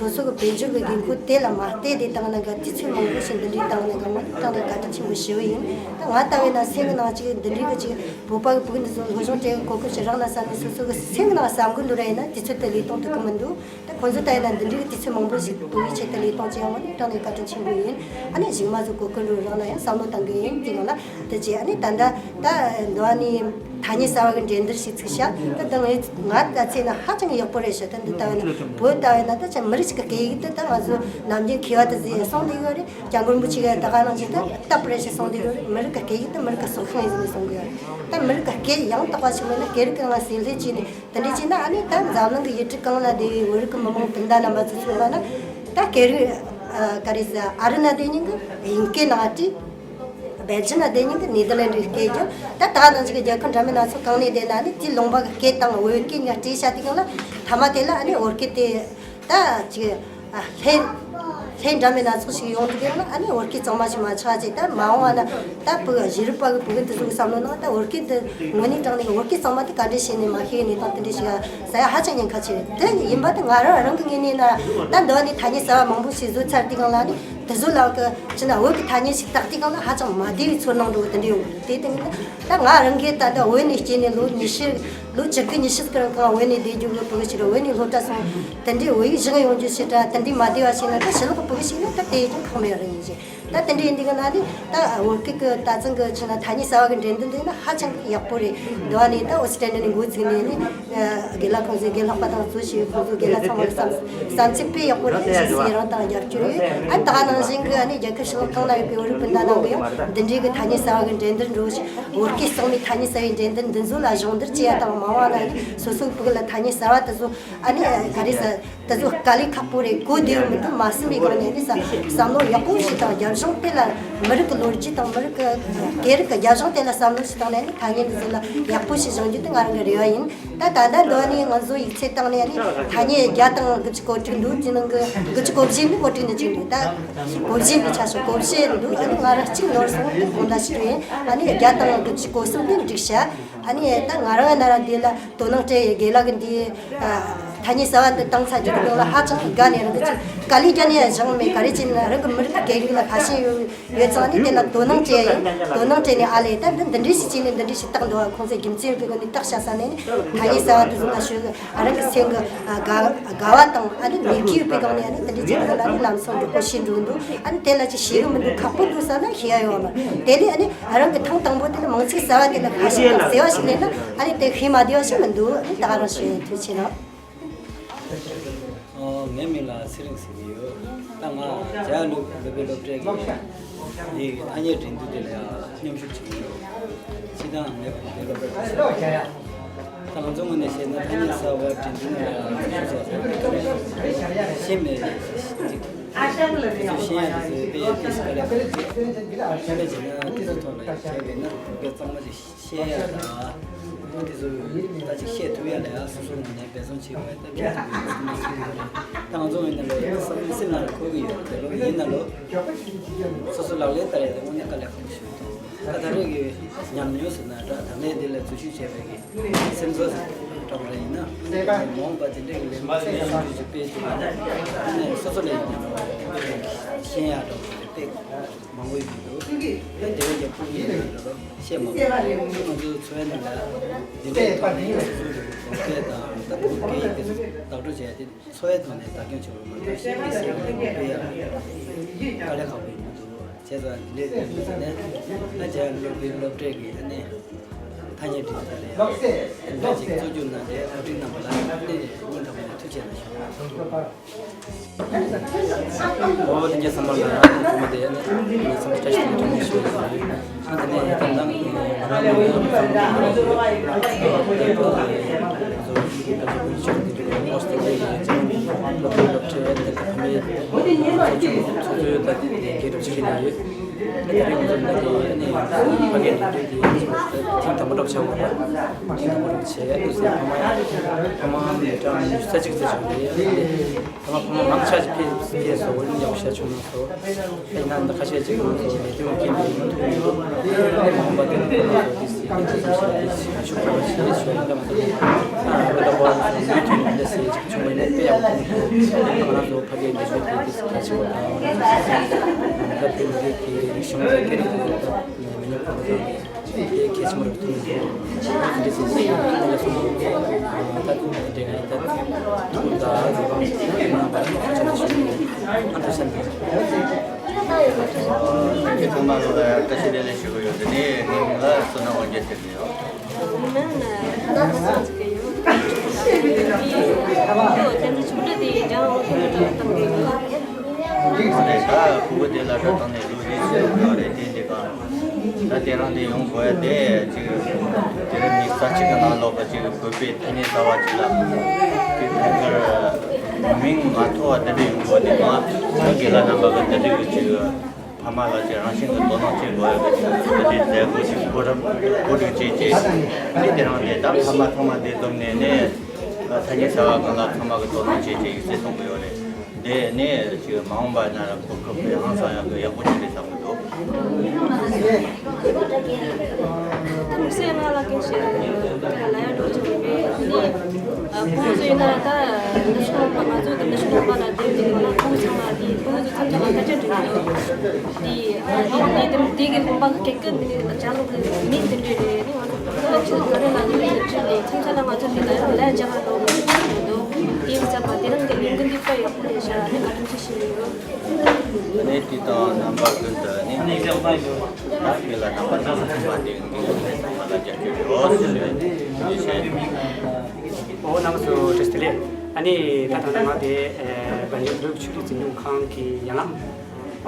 སོ་སོ་གི་དཔལ་འབྱོར་གི་དགོས་མཁོ་དེ་ལ་མ་བལྟས་ཏེ་བཏང་ན་ག་དུས་ཚོད་མང་པོ་ཞིག་འདི་འདྲའི་བཏང་ན་ག་མ་བཏང་ན་བཀའ་དྲིན་ཆེན་པོ་ཞེ་པོ་ཡིན། ད་ང་ལྟ་བས་ན་སེམས་ཀྱི་ནང་ཅིག་འདི་འདྲའི་གི་ཅིག་བོད་པ་གི་ཕྲུ་གུ་འདི་ཚོ་སློབ་སྦྱོང་སྤྲད་གི་གོ་སྐབས་ཤིག་རག་ན་བསམ་ནས་སོ་སོ་གི་སེམས་ཀྱི་ནང་བསམ་གི་འདུག་ར། ཡིན་ན་དུས་ཚོད་དེ་ལས་གཏོང་ཐུབ་གི་མི་འདུག་ད་ཁོང་ཚོ་ལྟ་ཡིན་ན་འདི་འདྲའི་གི་དུས་ཚོད་མང་པོ་ཞིག་བོད་ཡིག་ཆེད་དུ་ལས་གཏོང་བྱེད་ཡོང་བ་ནི་དྲང་ནས་བཀའ་དྲིན་ཆེན་པོ་ཡིན། ཨ་ནི་གཞུག་མ་ཚོ་གོ་སྐབས་འགྲོ་རག་ན་ཡང་བསམ་བློ་བཏང་གི་ཡིན། དེ་ཡང་ལ་དེ་རྗེས་ཨ་ནི་ད་ལྟ་འདི་བ་ནི་ཐ་སྙད་གསར་བ་གི་འགྲན་བསྡུར་ཞིག་ཚུགས་ཤག་ད་ལྟ་ངས་ང་ལྟ་ཚེ་ན་ཧ་ཅང་ཡག་པོ་རེད་ཤག་ད་འདི་ལྟ་བས་ན་བོད་ལྟ་བས་ན་ད་ཅང་མི་རིགས་ གི་སྐད་ཡིག་དེ་ད་ང་ཚོ་ནམ་རྒྱུན་མཁས་པ་དེ་ཚོས་གསུངས་བསྡད་ཡོད་རེད། སྐྱབས་མགོན་རིན་པོ་ཆེ་གིས་ད་ག་ནང་བཞིན་དུ་ད་པར་ཞིག་གསུངས་བསྡད་ཡོད་རེད། མི་རིགས་ཀྱི་སྐད་ཡིག་དེ་མི་རིགས་ཀྱི་སྲོག་ཤིང་ཡིན་ཟེར་ནས་གསུང་གི་ཡོད་རེད། ད་མི་རིགས་ཀྱི་སྐད་ཡང་དག་པ་ཞིག་མེད་ན། སྐད་རིགས་གང་ལ་ཟིན་བྲིས་བྱས་ནས་དེ་འདྲ་བྱས་ན། ཨ་ནི་ད་འཛམ་གླིང་གི་ཡུལ་གྲུ་གང་ལ་བསྡད་པའི་བོད་རིགས་ཀྱི་མི་མང་སྤུན་ཟླ་རྣམ་པ་ཚོ་ཚོ་ལ་ན། ད་སྐད་རིགས་ཨ་ག་རེ་ཟེར། ཨ་རི་ན་བསྡད་མཁན་གྱི་དབྱིན་སྐད་ནང་བྲིས། སྦེལ་ཇམ་ལ་བསྡད་མཁན་གྱི་ནེ་དར་ལེན་ཌི་སྐད་རྒྱུ། ད་ད་ནང་བཞིན་གྱི་རྒྱལ་ཁབ་འདྲ་མིན་སྣ་ཚོགས་གང་ནས་བསྡད་ན་ནི། དེའི་ལུང་པ་གི་སྐད་དང་བོད་སྐད་གཉིས་ཀ་བྲིས་བཞག་དུས་སྒང་ལ། མཐའ་མ་དེ་ལ་ཨ་ནི་བོད་སྐད་དེ་ད་ཅིག་ཨ་ལྷད་ལྷད་འདྲ་མིན་སྣ་ཚོགས་ཤིག་ཡོང་དུས་སྒང་ལ། ཨ་ནི་བོད་སྐད་གཙང་མ་ཞིག་མ་ཆགས་ཅིག་ད་མ་འོངས་པ་ན་ད་ཕྲུ་གུ་གཞི་རིམ་པ་གི་ཕྲུ་གུ་དེ་ཚོ་གི་བསམ་བློ་ནང་ད་བོད་སྐད་དེ་དངོས་གནས་དྲང་གནས་ཀྱི་བོད་སྐད་གཙང་མ་དེ་ག་འདྲ་བྱས་ནས་མ་ཤེས་ནས། ད་དེ་འདྲ་ཞིག་ཟེར་ཡ་ཧ་ཅང་ཉེན་ཁ་ཆེ་རེད། དེ་ཡིན་པ་དེ་ང་རང་རང་གི་ངོས་ནས་ན། ད་འདི་བ་ནས་ཐ་སྙད་གསར་བ་མང་པོ་ཞིག་བཟོས་ཚར་དུས་སྒང་ལ་ནི། དེ་ཚོ་ལ་གི་ཅི་ན་བོད་ཀྱི་ཐ་སྙད་ཞིག་བཏགས་དུས་སྒང་ལ་ཧ་ཅང་མ་བདེ་བའི་ཚོར་སྣང་འདྲ་བོ་དེ་འདྲ་ཡོང་གི་འདུག་དེ་དེ་ནི་ད་ང་རང་གིས་ད་ལྟ་བོད་ནས་སྐྱེས་ནས་ལོ་ཉི་ཤུ། ལོ་བཅུ་དགུ་ཉི་ཤུ་ཙམ་གང་བོད་ནས་བསྡད་རྒྱུ་གི་ཕྲུ་གུ་ཞིག་རེད། བོད་ནས་སློབ་གྲྭ་སོང་། དེ་འདྲའི་བོད་ཡིག་སྦྱང་ཡོང་རྒྱུ་ཞིག་ར་དེ་འདྲའི་མ་བདེ་བ་ཞིག་ན། ད་ཕྱི་ལོགས་ཀྱི་ཕྲུ་གུ་ཞིག་ནི་ད་དེ་ཡིན་ཀྱང་ཁག་མེད་རེད། ཡིན་ཞིང་ད་དེ་འདྲ་ཡིན་དུས་སྒང་ལ་ནི། ད་བོད་སྐད་ཀྱི་ད་ཚང་གི་ཅི་ན་ཐ་སྙད་གསར་བ་གི་འགྲན་བསྡུར་འདི་ན་ཧ་ཅང་ཡག་པོ་རེད། འདི་བ་ནས་ད་ཨོ་སི་ཀྲི་ལི་ཡ་ནས་འགོ་བཙུགས་ནས་ནི། ཨ་རྒན་ལགས་ཁོང་ཚོས། རྒན་ལྷག་པ་དང་གཙོ་བྱས་ཁོང་ཚོ་རྒན་ལགས་ཚང་མ་གི་བསམ་བསམ་ཚུལ་དཔེ་ཡག་པོ་རེད། ཞེས་ཟེར་རང་དང་རྒྱབ་སྐྱོར་ཡོད། ཨ་ད་ག་ནང་བཞིན་གི་ཨ་ནི་རྒྱལ་ཁབ་ཕྱི་ལོགས་གང་ན་ཡོད་པའི་བོད་རིགས་སྤུན་ཟླ་རྣམས་ཀྱིས་ཡང་འདི་འདྲའི་གི་ཐ་སྙད་གསར་བ་གི་འགྲན་བསྡུར་འགྲོ་ཞིང་། བོད་སྐད་གཙང་མའི་ཐ་སྙད་གསར་བའི་འགྲན་བསྡུར་འདི་ཚོ་ལ་སྦྱོང་བརྡར་བྱེད་ཡ་དང་། མ་འོངས་པ་ན་ནི་སོ་སོའི་ཕྲུ་གུ་ལ་ཐ་སྙད་གསར་བ་དེ་ཚོ་ཨ་ནི་ག་རེ་ཟེར། དེ་ཚོ་དཀའ་ལས་ཁག་པོ་རེད། གོ་བདེ་བོ་མི་འདུག་མ་བསམ་པའི་སྒང་ནས་ནི་ས་བསམ་བློ་ཡག་པོ་ཞིག་དང་། རྒྱབ་ལྗོངས་དེ་ལ་མི་རིགས་ཀྱི་ལོ་རྒྱུས་དང་མི་རིགས་ཀྱི་སྐད་རིགས་ཀྱི་རྒྱབ་ལྗོངས་དེ་ལ་བསམ་བློ་ཞིག་བཏང་ནས་ནི། ཐ་སྙད་འདི་ཚོ་ལ་ཡག་པོ་ཞིག་སྦྱང་རྒྱུ་དེ་ང་རང་གི་རེ་བ་ཡིན། ད་ད་ལྟ་འདི་ནས་ང་ཚོ་ཡིག་ཚད་བཏང་ནས་ནི་ཐ་སྙད་བརྒྱ་དང་དགུ་བཅུ་གོ་དྲུག་འདུག་དེ་ནང་གི་དགུ་བཅུ་གོ་བཞི་ནི་གོ་དྲུག་ནས་བཅུག་འདུག་ད་གོ་བཞི་འདི་ཆ་བཞག་གོ་བཞི་འདུག་ཨ་ནི་ང་རང་གཅིག་ནོར་སོང་། དེ་དགོངས་དག་ཞུ་རྒྱུ་ཡིན། ཨ་ནི་བརྒྱ་དང་དགུ་བཅུ་གོ་གསུམ་དེ་འགྲིག་ཤག་ཨ་ནི་ད་ང་རང་ཡིན་ན་ར་འདི་ལ་དོ་སྣང་སྤྲད་ཡོད། རྒན་ལགས་ཀྱིས་འདི་ཨ་ཐ་སྙད་གསར་བ་འདི་བཏང་ཚར་རྒྱུ་དེ་ལ་ཧ་ཅང་དགའ་ནས། རང་གི་ཅིག་དཀའ་ལས་བརྒྱབ་ནས་སྦྱངས་མེད། ག་རེ་བྱས་ན་རང་གི་མི་རིགས་ཀྱི་སྐད་ཡིག་ལ་ཁ་ཞེ་ཡོད་ཡོད་ཙང་ནི། དེ་ལ་དོ་སྣང་སྤྲད་ཡིན། དོ་སྣང་སྤྲད་ནས་ཨ་ལས་ད་འདི་འདི་འདྲ་ཞིག་བྱས་ནས་འདི་འདྲ་ཞིག་བཏང་འདུག་ཨ་ཁོང་ཚོས་རྒྱུ་མཚན་ཡོད་པའི་སྒོ་ནས་བཏགས་བཞག་ས་ནས་ནི། ཐ་སྙད་གསར་བ་དེ་ཚོ་ལ་ཞུ་གི། ཨ་རང་གི་སེམས་ཀྱི་ཨ་དགའ་དགའ་བ་དང་། ཨ་ནི་མོས་གུས་ཡོད་པའི་སྒང་ནས་ཨ་ནི་དེ་འདྲ་བྱས་པ་ལ་ནི་ལམ་སང་འགྲོ་སྒོ་ཞིག་འགྲོ་གི་འདུག་ཨ་ནི་དེ་ལ་ཅིག་ཤེས་གི་མི་འདུག་ཁག་པོ་འདུག་ཟེར་ན་ཤེས་ཡ་ཡོད་མ་རེད། དེ་ནས་ཨ་ནི་རང་གི་ཐེངས་དང་པོ་དེ་ལ་མིང་ཚིག་གསར་བ་དེ་ལ་ཁ་ཞེ་དང་བརྩེ་བ་ཞིག་སླེབས་ན། ཨ་ནི་དེ་ཤེས་མ་བདེ་བ་ཞིག་མི་འདུག་ཨ་ནི་ད་ག་རང་ཞུ་ཡིན། ཐུགས་རྗེ་གནང་། ཨོ། ངའི་མིང་ལ་ཚེ་རིང་ཟེར་གྱི་ཡོད། ད་ང་རྒྱ་གར་སློབ་དཔེ་སློབ་གྲྭའི་གི་འདི་ཐ་སྙད་འགྲན་བསྡུར་དེ་ལ་ཡང་མཉམ་ཞུགས་བྱེད་ཀྱི་ཡོད། སྤྱིར་བཏང་ངའི་བོད་སློབ་གྲྭ་དེ་ད་ང་ཚོ་ངོས་ནས་བཤད་ན་ཐ་སྙད་གསར་བ་འགྲན་བསྡུར་ནང་ལ་ང་ཚོ་ཞུགས་བྱས་ཚར་བའི་སྐབས་ལ་ཤེས་མེད་ཅིག་དེ་ཚོ་ཤེས་ཡ་དེ་ཚོ་དཔེ་ཡ་དེ་སི་ཀ་ལས་པ་རེད། དེ་འདྲ་བྱས་ན་དེ་ཚོ་ཐོག་ལ་བྱས་པས་ན་བོད་སྐད་གཙང་མ་ཅིག་ཤེས་ཡ་དང་། དེ་ཚོ་ད་ཅིག་ཤེས་ཐུབ་ཡ་ལ་ཡ་སོ་སོ་ངོས་ནས་འབད་བརྩོན་བྱེད་དགོས། ད་ཁྱེད་ཚོ་ངོས་ནས་ད་ང་ཚོ་ངོས་ནས་ལོ་ཡ་སེམས་སེམས་ནང་ལ་འཁོར་གྱི་ཡོད་རེད། དེ་ལོ་ཡིན་ན་ལོ་སོ་སོ་ལག་ལེན་བསྟར་ཡ་དེ་དངོས་གནས་དཀའ་ལས་ཁག་པོ་ཞིག་རེད། ད་ད་རེས་ཀྱི་ཉམས་མྱོང་ཟེར་ན་འདྲ། ད་ལན་འདི་ལ་འཛུལ་ཞུགས་བྱས་པའི་གི་སེམས་ཚོར་འདྲ་པོ་རེ་ཡིན་ན། མ་འོངས་པ་དེ་འདྲའི་གི་ལས་འགུལ་ཞིག་སྤེལ་ཐུབ་པ་ན་ཨ་ནི་སོ་སོ་ལ་ཡིན་ན་ཤེས་ཡ་འདྲ་པོ་རེ་དཔེ་མང་པོ་ཡོད་འདུག་ད་དེ་བས་ཀྱང་ཕུགས་ཡིད་ལ་འགྲོ་རོགས་བཤད་མ་དགོས། ང་ཚོའི་འཚོ་བའི་ནང་ལ་འདི་འདྲའི་ཐོག་ནས་སོ་སོའི་གི་གོང་འཕེལ་དང་ད་བོད་སྐད་ཡིག་དེ་ཚོ་བདག་སྤྲོད་བྱས་ཏེ་འཚོ་བའི་ཐོག་ནས་བདག་སྐྱོང་བྱེད་དགོས་མ་གཏོགས་གཞན་གྱི་སེམས་ལ་སྤེལ་ཡ་དཀའ་ལས་ཁག་པོ་ཡིན་འདུག་བྱས་ཙང་འདི་འདྲའི་ལས་འགུལ་ཟེར་ནས་ཨ་རྒྱ་སློབ་དཔོན་སློབ་གྲྭའི་གི་ཨ་ནི་ཐ་སྙད་འབྲི་ཐབས་ལ་ཡང་དེ་འདྲ་ཅིག་གཙོ་སྒྱུར་གནང་སྟེ་བཀའ་དྲིན་གནང་བ་ལ་ཨ་ནི་སྙིང་ཐག་པ་ནས་ཐུགས་རྗེ་ཆེ་ཞུ། འོ་དེ་རྒྱལ་བསམ་པ་ལ་ཐུགས་མ་དེ་ནི་ངའི་བསམ་བཀྲ་ཤིས་དང་དྲན་ཤེས་ཡོད། ཨ་དེ་ནས་ད་ལྟ་ང་རང་ལ་ཡང་བསམ་བློ་བཏང་ནས་ཚོགས་གཙོ་ད་དེ་རྒྱལ་རབས་ཆེ་ཤོས་ཡིན། ད་དེ་རིང་ང་ཚོ་ད་དེ་ནི་ཕ་གིའི་འདུས་སྡེ་དེ་ཐེངས་དང་པོ་འདྲ་བྱ་བ་རེད། ཐེངས་དང་པོ་འདྲ་བྱས་ཨ་ནི་ཕ་མ་ཕ་མ་མི་གྲངས་ཉི་ཤུ་རྩ་གཅིག་ཙམ་བྱུང་རེད། ཨ་ནི་ཕ་མ་ཕ་མ་མང་ཆེ་ཞིག་ཕེབས་ཕེབས་སོང་། ཨ་ནི་ཡག་པོ་ཞེ་དྲག་བྱུང་མ་སོང་། ཨ་ནི་ད་ཁ་ཤས་ཅིག་ང་ཚོ་ལས་དོན་རྐྱེན་པས་ཡོང་ཐུབ་མི་འདུག་ཨ་ནི་མ་འོངས་པ་དེ་ནི་ཁོ་རང་ཚོ་དེ་སྲིད་ཀྱི་དེ་ཚོ་ཞིག་ལ་དེ་ཞིག་ཤུགས་རྒྱག་པ་བྱེད་ཞུ་ཡ་ཡིན། ད་མ་གཏོགས་ཨ་ནི་བོད་དང་བོད་ལ་མུ་མཐུད་ནས་འདི་འདྲ་ཟེར་ཅིག་བྱུང་བ་ཡིན་ན་དཔེ་ཡག་པོ་མཐོང་གི་འདུག་ང་རང་ཚོ་ཕ་གིའི་འདི་འདྲ་དེ་དེ་སྲིད་གལ་ཆེན་པོ་དང་། ང་ཚོ་སྲིད་སྲིད་ད་བོད་མི་རིགས་ཀྱི་རིག་གཞུང་དང་སྐད་རིགས་དང་མི་ཉམས་གོང་འཕེལ་དེ་གལ་ཆེན་པོ་རེད་མཐོང་གི་འདུག་འདི་ཚོ་ཚོ་ཡང་ཁོང་ལ་སོང་ད་དེ་འདྲ་ད་ཐུགས་ད་རེ་བ་གནང་བར་ཐུགས་རྗེ་ཆེ་ཞུ། ཨ་ཐུགས་རྗེ་ཆེ། ཁྱེད་ཚང་མ་ལ་བཀྲ་ཤིས་བདེ་ལེགས་ཞུ་གི་ཡོད། འདི་ནས་ངའི་མིང་ལ་བསོད་ནམས་དབང་རྒྱལ་ཟེར་གྱི་ཡོད། དེ་ཚོ་ཆུང་འདྲ་དེ་ཡིན་ཀྱང་འོ་དེ་འདྲ་བཏང་གི་ཡོད། ཨ་ནི་ད་ཕྲུ་གུ་དེ་ལ་ད་བཏང་ནས་ལོ་རེ་ཟིན་ཡོད་རེད། དེ་འདི་ག་ད་དེ་རང་དེ་ཡོང་དགོས་ཡ་དེ་ཅིག་དེ་རིང་ནི་ས་གཅིག་གི་ནང་ལོགས་ཀ་ཅིག་བོད་པའི་ཐ་སྙད་ཟ་བ་ཅིག་ལ་ཅིག་ཐད་ཀར་མིང་མ་ཐོ་བ་དེ་འདྲ་ཡོང་དགོས་དེ་མ་ད་རྒན་ལགས་རྣམ་པ་གི་དེ་འདྲ་གི་ཅིག་ཕ་མ་ལ་ཅིག་རང་བཞིན་གྱི་དོ་སྣང་བྱེད་དགོས་ཡོད་པའི་ཆེད་དུ་དེ་མཛད་སྒོ་ཞིག་གོ་སྒྲིག་གོ་སྒྲིག་བྱས་རྗེས་ནི་དེ་རིང་ནས་ད་ཕ་མ་ཚང་མ་འདིར་འཛོམས་ནས་ནི་ཐ་སྙད་ཟ་བ་སྒང་ལ་ཚང་མ་གི་དོ་སྣང་བྱས་རྗེས་ཡིག་ཚད་གཏོང་གི་ཡོད་རེད། དེ་ནས་ཅིག་མ་འོངས་པ་ན་གོ་སྐབས་ཡང་སང་ཡང་གི་ཡག་པོ་ཅིག་རེད་བསམ་གི་འདུག་དམིགས་བསལ་ང་ལ་སྐད་ཆ་ལ་ཡང་འགྲོ་ཆོག་གི་མེད་ནི། ཨ་ཁོང་ཚོས་ན་ད་ནུབ་ཕྱོགས་ལུང་པ་ང་ཚོ་དེ་ནུབ་ཕྱོགས་ལུང་པ་ལ་བསྡད་ཀྱི་འདུག་ན། ཁོང་ཚང་མ་དེ་ཁོང་ཚོ་ཚང་ཚང་ལ་སྐད་ཆ་འདྲི་གི་འདུག་དེ་ཨ་ནི་དེ་དེ་གི་དགོན་པ་གི་སྐད་ཀི་མི་ནི་ལ་ཅ་ལོ་གི་མི་དེ་འདྲས་རེད། ནི་ང་ཚོ་ཁོང་ཚོ་ག་རེ་ལ་ཡོད་དེ་འདྲས་རེད། ཚང་ཚང་ལ་ང་ཚོ་འདི་ལ་ཡང་ལས་བྱ་བ་ལོ་གི་འདུག་དེ་ཡིན་ཙང་མ་དེ་རིང་གི་ལས་འགུལ་འདི་དཔེ་ཡག་པོ་རེད་ཤག་ཨ་ནི་བཀའ་དྲིན་ཆེ་ཞུ་གི་ཡོད། ཨ་ནི་དེ་དང་རྣམ་པ་ཀུན་ཏུ་ནི་ད་ཁྱེད་ལ་རྣམ་པ་སྣ་ཚོགས་ཚང་མ་དེ་འདི་ལ་ཚང་མ་ལ་རྒྱབ་སྐྱོར་ཡོད་ཟེར་ནས་ཞུ་ཞུ། ཨོ་རྣམ་པ་ཚོ་བཀྲ་ཤིས་བདེ་ལེགས། ཨ་ནི་ད་ཐེངས་ང་དེ་ཨེ་བན་ཆེན་བོད་ཀྱི་ཆོས་རིག་འཛིན་སྐྱོང་ཁང་གི་ཡན་ལག་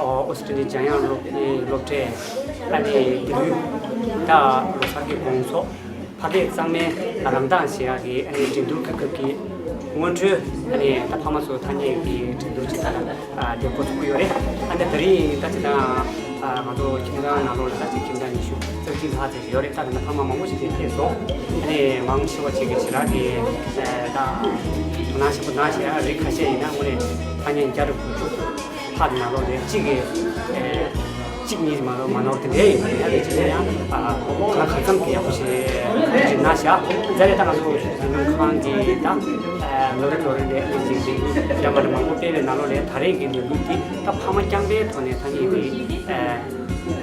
ཨོ་ཨོ་སི་ཀྲི་ལི་འཇམ་དབྱངས་སློབ་གྲྭའི་སློབ་གྲྭས་ཨ་ནི་དེ་ལུས་ད་ལོ་གསར་གྱི་དགོང་ཚོགས། ཕ་སྐད་གཙང་མའི་རང་མདངས་ཞེས་ཡག་གི་ཨ་ནི་འགྲན་བསྡུར་གྱི་སྐབས་ཀྱི་སྔོན་འགྲོའི་ཨ་ནི་ད་ཕ་མ་ཚོ་ཐ་སྙད་ཀྱི་འགྲན་བསྡུར་ཅིག་ད་ལྟ་ཨ་དེ་འགོ་ཚུགས་ཀྱི་ཡོད་རེད། ཨ་ནི་ད་རིང་ད་ཅི་ད་ཨ་ང་ཚོ་ཁྱིམ་ཚང་ནང་ལོགས་ལ་ད་ཅི་ཁྱིམ་ཚང་ཉི་ཤུ་རྩ་གཅིག་ལྷག་ཙམ་ཡོད་རེད། ད་ད་ལྟ་ཕ་མ་མང་པོ་ཞིག་དེ་ཕེབས་སོང་། ཨ་ནི་མང་ཆེ་བ་ཅིག་གིས་ཞེ་དྲག་གི་ཨ་ད་དོ་སྣང་ཆེན་པོ་གནང་བཞག་རིགས་ཁ་ཤས་ཡིན་ན་དངོས་གནས་ཐ་སྙད་བརྒྱ་དང་དགུ་བཅུ། ཕར་ནང་ལོགས་ལས་གཅིག་གིས་ཨེ་གཅིག་གཉིས་མ་གཏོགས་མ་ནོར་དེ་འདྲའི་ཡིན་པ་ཡིན་ན། རེ་ཅིག་ལ་ཡང་ཨ་གང་ལ་གང་འཚམ་གྱི་ཡག་པོ་ཞིག་ཅིག་གནང་བཞག་ཛ་རེ་ད་ང་ཚོ་འཛིན་སྐྱོང་ཁང་གིས་ད་ཨ་ལོ་རེ་ལོ་རེ་ལས་ཨ་ཅིག་ཅིག་འདྲ་མ་འདྲ་མང་པོ་སྤེལ་བའི་ནང་ལོགས་ལས་ད་རེས་ཀྱི་ལས་འགུལ་འདི་ད་ཕ་མ་རྐྱང་པའི་ཐོག་ནས་ཐ་སྙད་འདི་ཨ་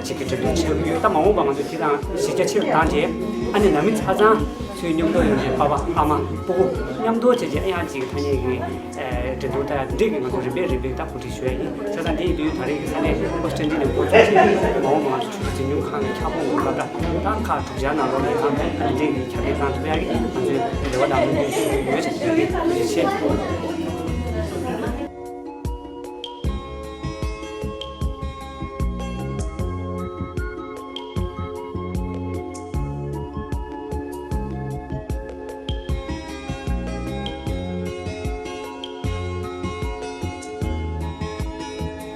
ཅིག་གི་འགྲན་བསྡུར་བྱེད་ཀྱི་ཡོད། ད་མ་འོངས་པ་ང་ཚོ་དེ་དང་གཞི་རྒྱ་ཆེ་རུ་བཏང་རྗེས་ཨ་ནི་ནང་མི་ཆ་ཚང་ཚུལ་མཉམ་དུ་ཡོང་རྗེས་པ་ཕ་ཨ་མ་སྤུ་གུ་མཉམ་དུ་བྱས་རྗེས་ཨ་ཡང་ཅིག་ཐ་སྙད་ཀྱི་འགྲན་བསྡུར་ད་འདྲེས་ཀྱི་ང་ཚོ་རིམ་པས་རིམ་པས་ད་གོ་སྒྲིག་ཞུ་ཡ་ཡིན། བྱས་ཙང་འདི་ཡིན་དུས་ད་རེས་ཀྱི་ས་གནས་ཨོ་སི་ཀྲི་ལི་ཡ་ནས་འགོ་བཙུགས་ཏེ་མ་འོངས་པ་ང་ཚོ་ཆུ་ཚོད་འཛིན་སྐྱོང་ཁང་གི་ཁྱབ་ཁོངས་ཀྱི་སློབ་གྲྭ་ཏང་ཁག་དྲུག་ཆར་ནང་ལོགས་ནས་ཁང་ཁོངས་ཨ་ནི་འདྲེས་ཀྱི་ཁྱབ་སྤེལ་གཏང་ཐུབ་ཡ་གི་ང་ཚོས་རེ་བ་དང་སྨོན་འདུན་ཞུ་གི་ཡོད་ཅེས་ཞུ་གི་ཡིན། ཐུགས་རྗེ་ཆེ།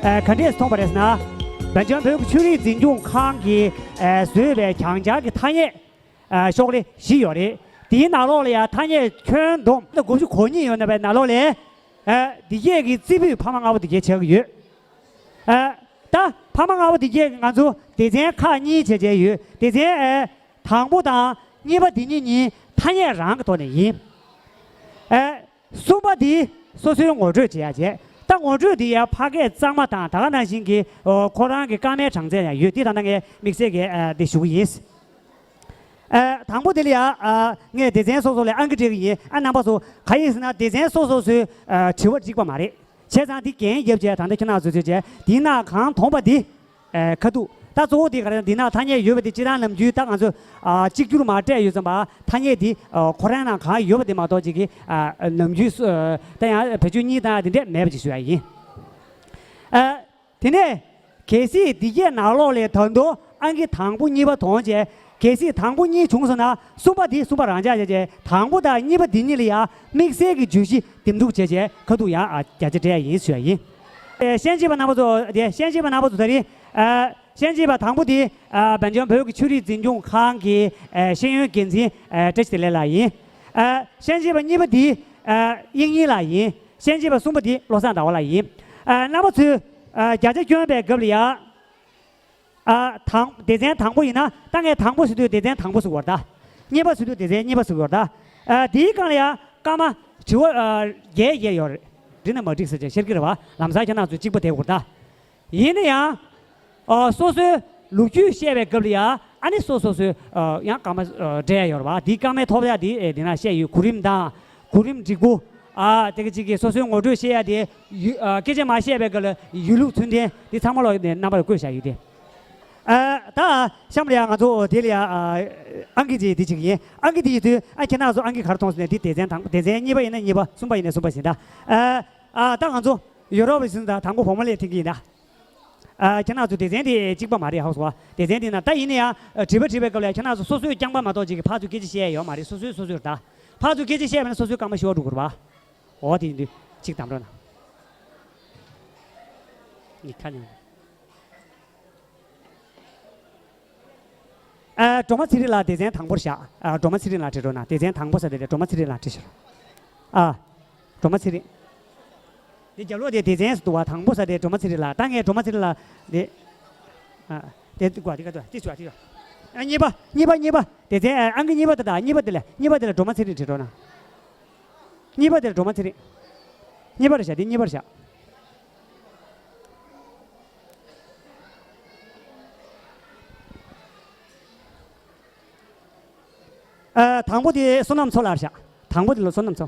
ཨ་ག་འདྲས་མཐོང་པ་རེད་ཟེར་ན། བན་ཆེན་བོད་ཀྱི་ཆོས་རིག་འཛིན་སྐྱོང་ཁང་གིས་ཨ་བཟོས་པའི་གྱང་ཆག་གི་ཐ་སྙད་ཨ་ཤོག་ལེ་བཞི་ཡོད་རེད། དེའི་ནང་ལོགས་ལ་ཡང་ཐ་སྙད་ཁྱོན་བསྡོམས་དགུ་བཅུ་གོ་གཉིས་ཡོད་ན་པའི་ནང་ལོགས་ལས་ཨ་འདི་གས་ཀྱི་རྩེ་ཕུད་ཕ་མ་ལྔ་པོ་འདི་གས་ཆགས་ཀྱི་ཡོད། ཨ་ད་ཕ་མ་ལྔ་པོ་འདི་གས་ཀྱི་ང་ཚོ་སྡེ་ཚན་ཁག་གཉིས་བྱས་བྱས་ཡོད། སྡེ་ཚན་ཨ་དང་པོ་དང་གཉིས་པ་འདི་གཉིས་གཉིས་ཐ་སྙད་རང་གི་ཐོག་ནས་ཡིན། ཨ་གསུམ་པ་འདི་སོ་སོའི་ངོ་སྤྲོད་བྱེད་ཡ་བྱས། ད་ངོ་སྤྲོད་འདི་ཡ་ཕ་སྐད་གཙང་མ་དང་ད་ག་ནང་བཞིན་གྱི་ཨོ་ཁོ་རང་གི་བཀའ་མའི་གྲངས་ཚད་ཡང་ཡོད། འདི་ད་ལྟ་ངས་དམིགས་བསལ་གྱི་ཨ་འདི་ཞུ་གི་ཡིན། ཨ་དང་པོ་དེ་ལ་ཡ་ཨ་ངས་སྡེ་ཚན་སོ་སོ་ལ་ཨང་ཀི་སྤྲད་གི་ཡིན། ཨ་རྣམ་པ་ཚོ་ག་ཡིན་ཟེར་ན་སྡེ་ཚན་སོ་སོ་སོའི་ཨ་དྲི་བ་འགྲིག་པ་མ་རེད། བྱས་ཙང་འདི་འགན་བརྒྱབ་བྱས་ད་ལྟ་ཁྱེད་རང་ཚོས་ཚོས་བྱས་འདི་ན་གང་མཐོང་པ་འདི་ཨ་ཁ་ཐུག་ད་གཙོ་བོ་དེ་ག་རེ་ན་འདི་ན་ཐ་སྙད་ཡོད་པ་དེ་སྤྱིར་བཏང་ནམ་རྒྱུན་ད་ང་ཚོ་ཨ་གཅིག་གྱུར་མ་སྤྲད་ཡོད་ཙམ་པ་ཐ་སྙད་འདི་ཨ་ཁོ་རང་ནང་གང་ཡོད་པ་དེ་མ་གཏོགས་ཅིག་གི་ཨ་ནམ་རྒྱུན་སུ་ད་ཡང་བེད་སྤྱོད་གཉིས་དང་དེ་འདྲས་མེད་པ་ཅིག་ཞུ་ཡ་ཡིན། ཨ་དེ་ནས་གལ་སྲིད་འདི་གས་ནང་ལོགས་ལས་ད་དུང་ཨང་ཀི་དང་པོ་གཉིས་པ་དོན་བྱས། གལ་སྲིད་དང་པོ་གཉིས་བྱུང་སོང་ན་གསུམ་པ་དེ་གསུམ་པ་རང་འཇགས་བྱས་བྱས་དང་པོ་དང་གཉིས་པ་འདི་གཉིས་ལ་ཡང་དམིགས་བསལ་གྱི་བརྗོད་གཞི་འདེམས་སྒྲུག་བྱས་བྱས་ཁ་ཐུག་ཡང་ཨ་བརྒྱ་ཆ་སྤྲད་ཡ་ཡིན་ཞུ་ཡ་ཡིན། ཨེ་ཤན་ཆེན་པ་རྣམ་པ་ཚོ་དེ་ཤན་ཆེན་པ་རྣམ་པ་ཚོ་ད་རིང་ཨ་ཤན་ཆེན་པ་དང་པོ་དེ་ཨ་བན་ཆེན་བོད་ཀྱི་ཆོས་རིག་འཛིན་སྐྱོང་ཁང་གི་ཨ་ཤེས་ཡོན་འགན་འཛིན་ཨ་བཀྲ་ཤིས་བདེ་ལེགས་ལགས་ཡིན། ཨ་ཤན་ཆེན་པ་གཉིས་པ་དེ་ཨ་དབྱིག་གཉེན་ལགས་ཡིན། ཤན་ཆེན་པ་གསུམ་པ་དེ་བློ་བཟང་ཟླ་བ་ལགས་ཡིན། ཨ་རྣམ་པ་ཚོས་ཨ་བརྒྱ་ཆ་སྐྱོན་པའི་སྐབས་ལ་ཡ། ཨ་དང་སྡེ་ཚན་དང་པོ་ཡིན་ན་ད་ངས་དང་པོ་ཟེར་དུས་སྡེ་ཚན་དང་པོ་ཟེར་དགོས་རེད་ད། གཉིས་པ་ཟེར་དུས་སྡེ་ཚན་གཉིས་པ་ཟེར་དགོས་རེད་ད། ཨ་དེའི་སྒང་ལ་ཡང་སྐར་མ་དྲི་བ་ཨ་བརྒྱད་བརྒྱད་ཡོད་རེད། འགྲིག་ན་མ་འགྲིག་ཟེར་བྱས་ཤེར་གྱི་རེད་བ། ལམ་སང་ཁྱེད་རང་ཚོ་གཅིག་པ་བསྡད་དགོས་རེད་ད། ཡིན་ན་ཡང་། ཨ་སོ་སོའི་ལོ་རྒྱུས་བཤད་པའི་སྐབས་ལ་ཡང་ཨ་ནི་སོ་སོ་སོའི་ཨ་ཡང་སྐར་མ་ཨ་འགྲེལ་ཡ་ཡོད་རེད་བ། དེའི་སྐར་མའི་ཐོབ་ཡ་དེ་ཨེ་དེ་ན་བཤད་ཡོད། གོ་རིམ་དང་། གོ་རིམ་སྒྲིག་པོ། ཨ་དེ་ག་ཅིག་གིས་སོ་སོའི་ངོ་སྤྲོད་བཤད་ཡ་དེ་ཡུ་ཨ་སྐད་ཆ་མ་བཤད་པའི་སྐབས་ལ་ཡུལ་ལུགས་ཚུལ་ལྡན་དེ་ཚང་མ་ལོག་ནས་རྣམ་པར་བཀོད་བཞག་ཡོད་དེ། ཨ། ད་གཤམ་ལ་ཡ་ང་ཚོ་དེ་ལ་ཡ་ཨ་ཨང་ཀི་ཅིག་འདི་ཅིག་ཡིན། ཨང་ཀི་འདི་ཡིན་དུས་ཨ་ཁྱེད་རང་ཚོ་ཨང་ཀི་ག་རེ་མཐོང་སོང་ནས། འདི་སྡེ་ཚན་དང་སྡེ་ཚན་གཉིས་པ་ཡིན་ན་གཉིས་པ། གསུམ་པ་ཡིན་ན་གསུམ་པ་ཟིན་ད། ཨ། ཨ། ད་ང་ཚོ་ཡོ་རོབ་ལ་ཟིན་ད། དང་པོ་བུ་མོ་ལ་ཐིང་གི་ཡིན་ད། ཨ། ཁྱེད་རང་ཚོ་སྡེ་ཚན་དེ་གཅིག་པ་མ་རེད། ཧ་གོ་སོང་བ། སྡེ་ཚན་དེ་ན་ད་ཡིན་ན་ཡང་དྲི་བ་དྲི་བའི་སྐབས་ལ་ཁྱེད་རང་ཚོ་སོ་སོའི་རྐྱང་པ་མ་གཏོགས་ཅིག་གིས་ཕར་ཚུར་སྐད་ཆ་བཤད་ཡ་ཡོད་མ་རེད། སོ་སོས་སོ་སོའི་རེད་ད། ཕར་ཚུར་སྐད་ཆ་བཤད་པ་ན་སོ་སོའི་རྐང་པ་ཤི་བ་འགྲོ་གི་རེད་བ། འོ་དེ་ཡིན་དུས་གཅིག་བདམས་རོགས་གནང་། ནི་ཁ་ཉོན། ཨ། སྒྲོལ་མ་ཚེ་རིང་ལགས་སྡེ་ཚན་དང་པོར་བཞག་ཨ། སྒྲོལ་མ་ཚེ་རིང་ལགས་བྲིས་རོགས་གནང་། སྡེ་ཚན་དང་པོ་ཟེར་དེ་ལས་སྒྲོལ་མ་ཚེ་རིང་ལགས་བྲིས་ཤོག་ཨ། སྒྲོལ་མ་ཚེ་རིང་། འདི་རྒྱབ་ལོགས་དེ་སྡེ་ཚན་ཟེར་འདུག་བ། དང་པོ་ཟེར་དེ་སྒྲོལ་མ་ཚེ་རིང་ལགས། ད་ངས་སྒྲོལ་མ་ཚེ་རིང་ལགས་དེ། ཨ། དེ་དེ་གོ་དེ་ག་དུ་དེ་ཆུ་དེ་ཆུ། ཨ། གཉིས་པ་གཉིས་པ་གཉིས་པ། སྡེ་ཚན་ཨ་ཨང་ཀི་གཉིས་པ་དེ་དང་གཉིས་པ་དེ་ལ། གཉིས་པ་དེ་ལ་སྒྲོལ་མ་ཚེ་རིང་བྲིས་རོགས་གནང་། གཉིས་པ་དེ་ལ་སྒྲོལ་མ་ཚེ་རིང་། གཉིས་པ་རེད་བཞག་དེ་གཉིས་པ་རེད་བཞག་ཨ། དང་པོ་དེ་བསོད་ནམས་མཚོ་ལགས་རེད་བཞག་དང་པོ་དེ་ལ་བསོད་ནམས་མཚོ།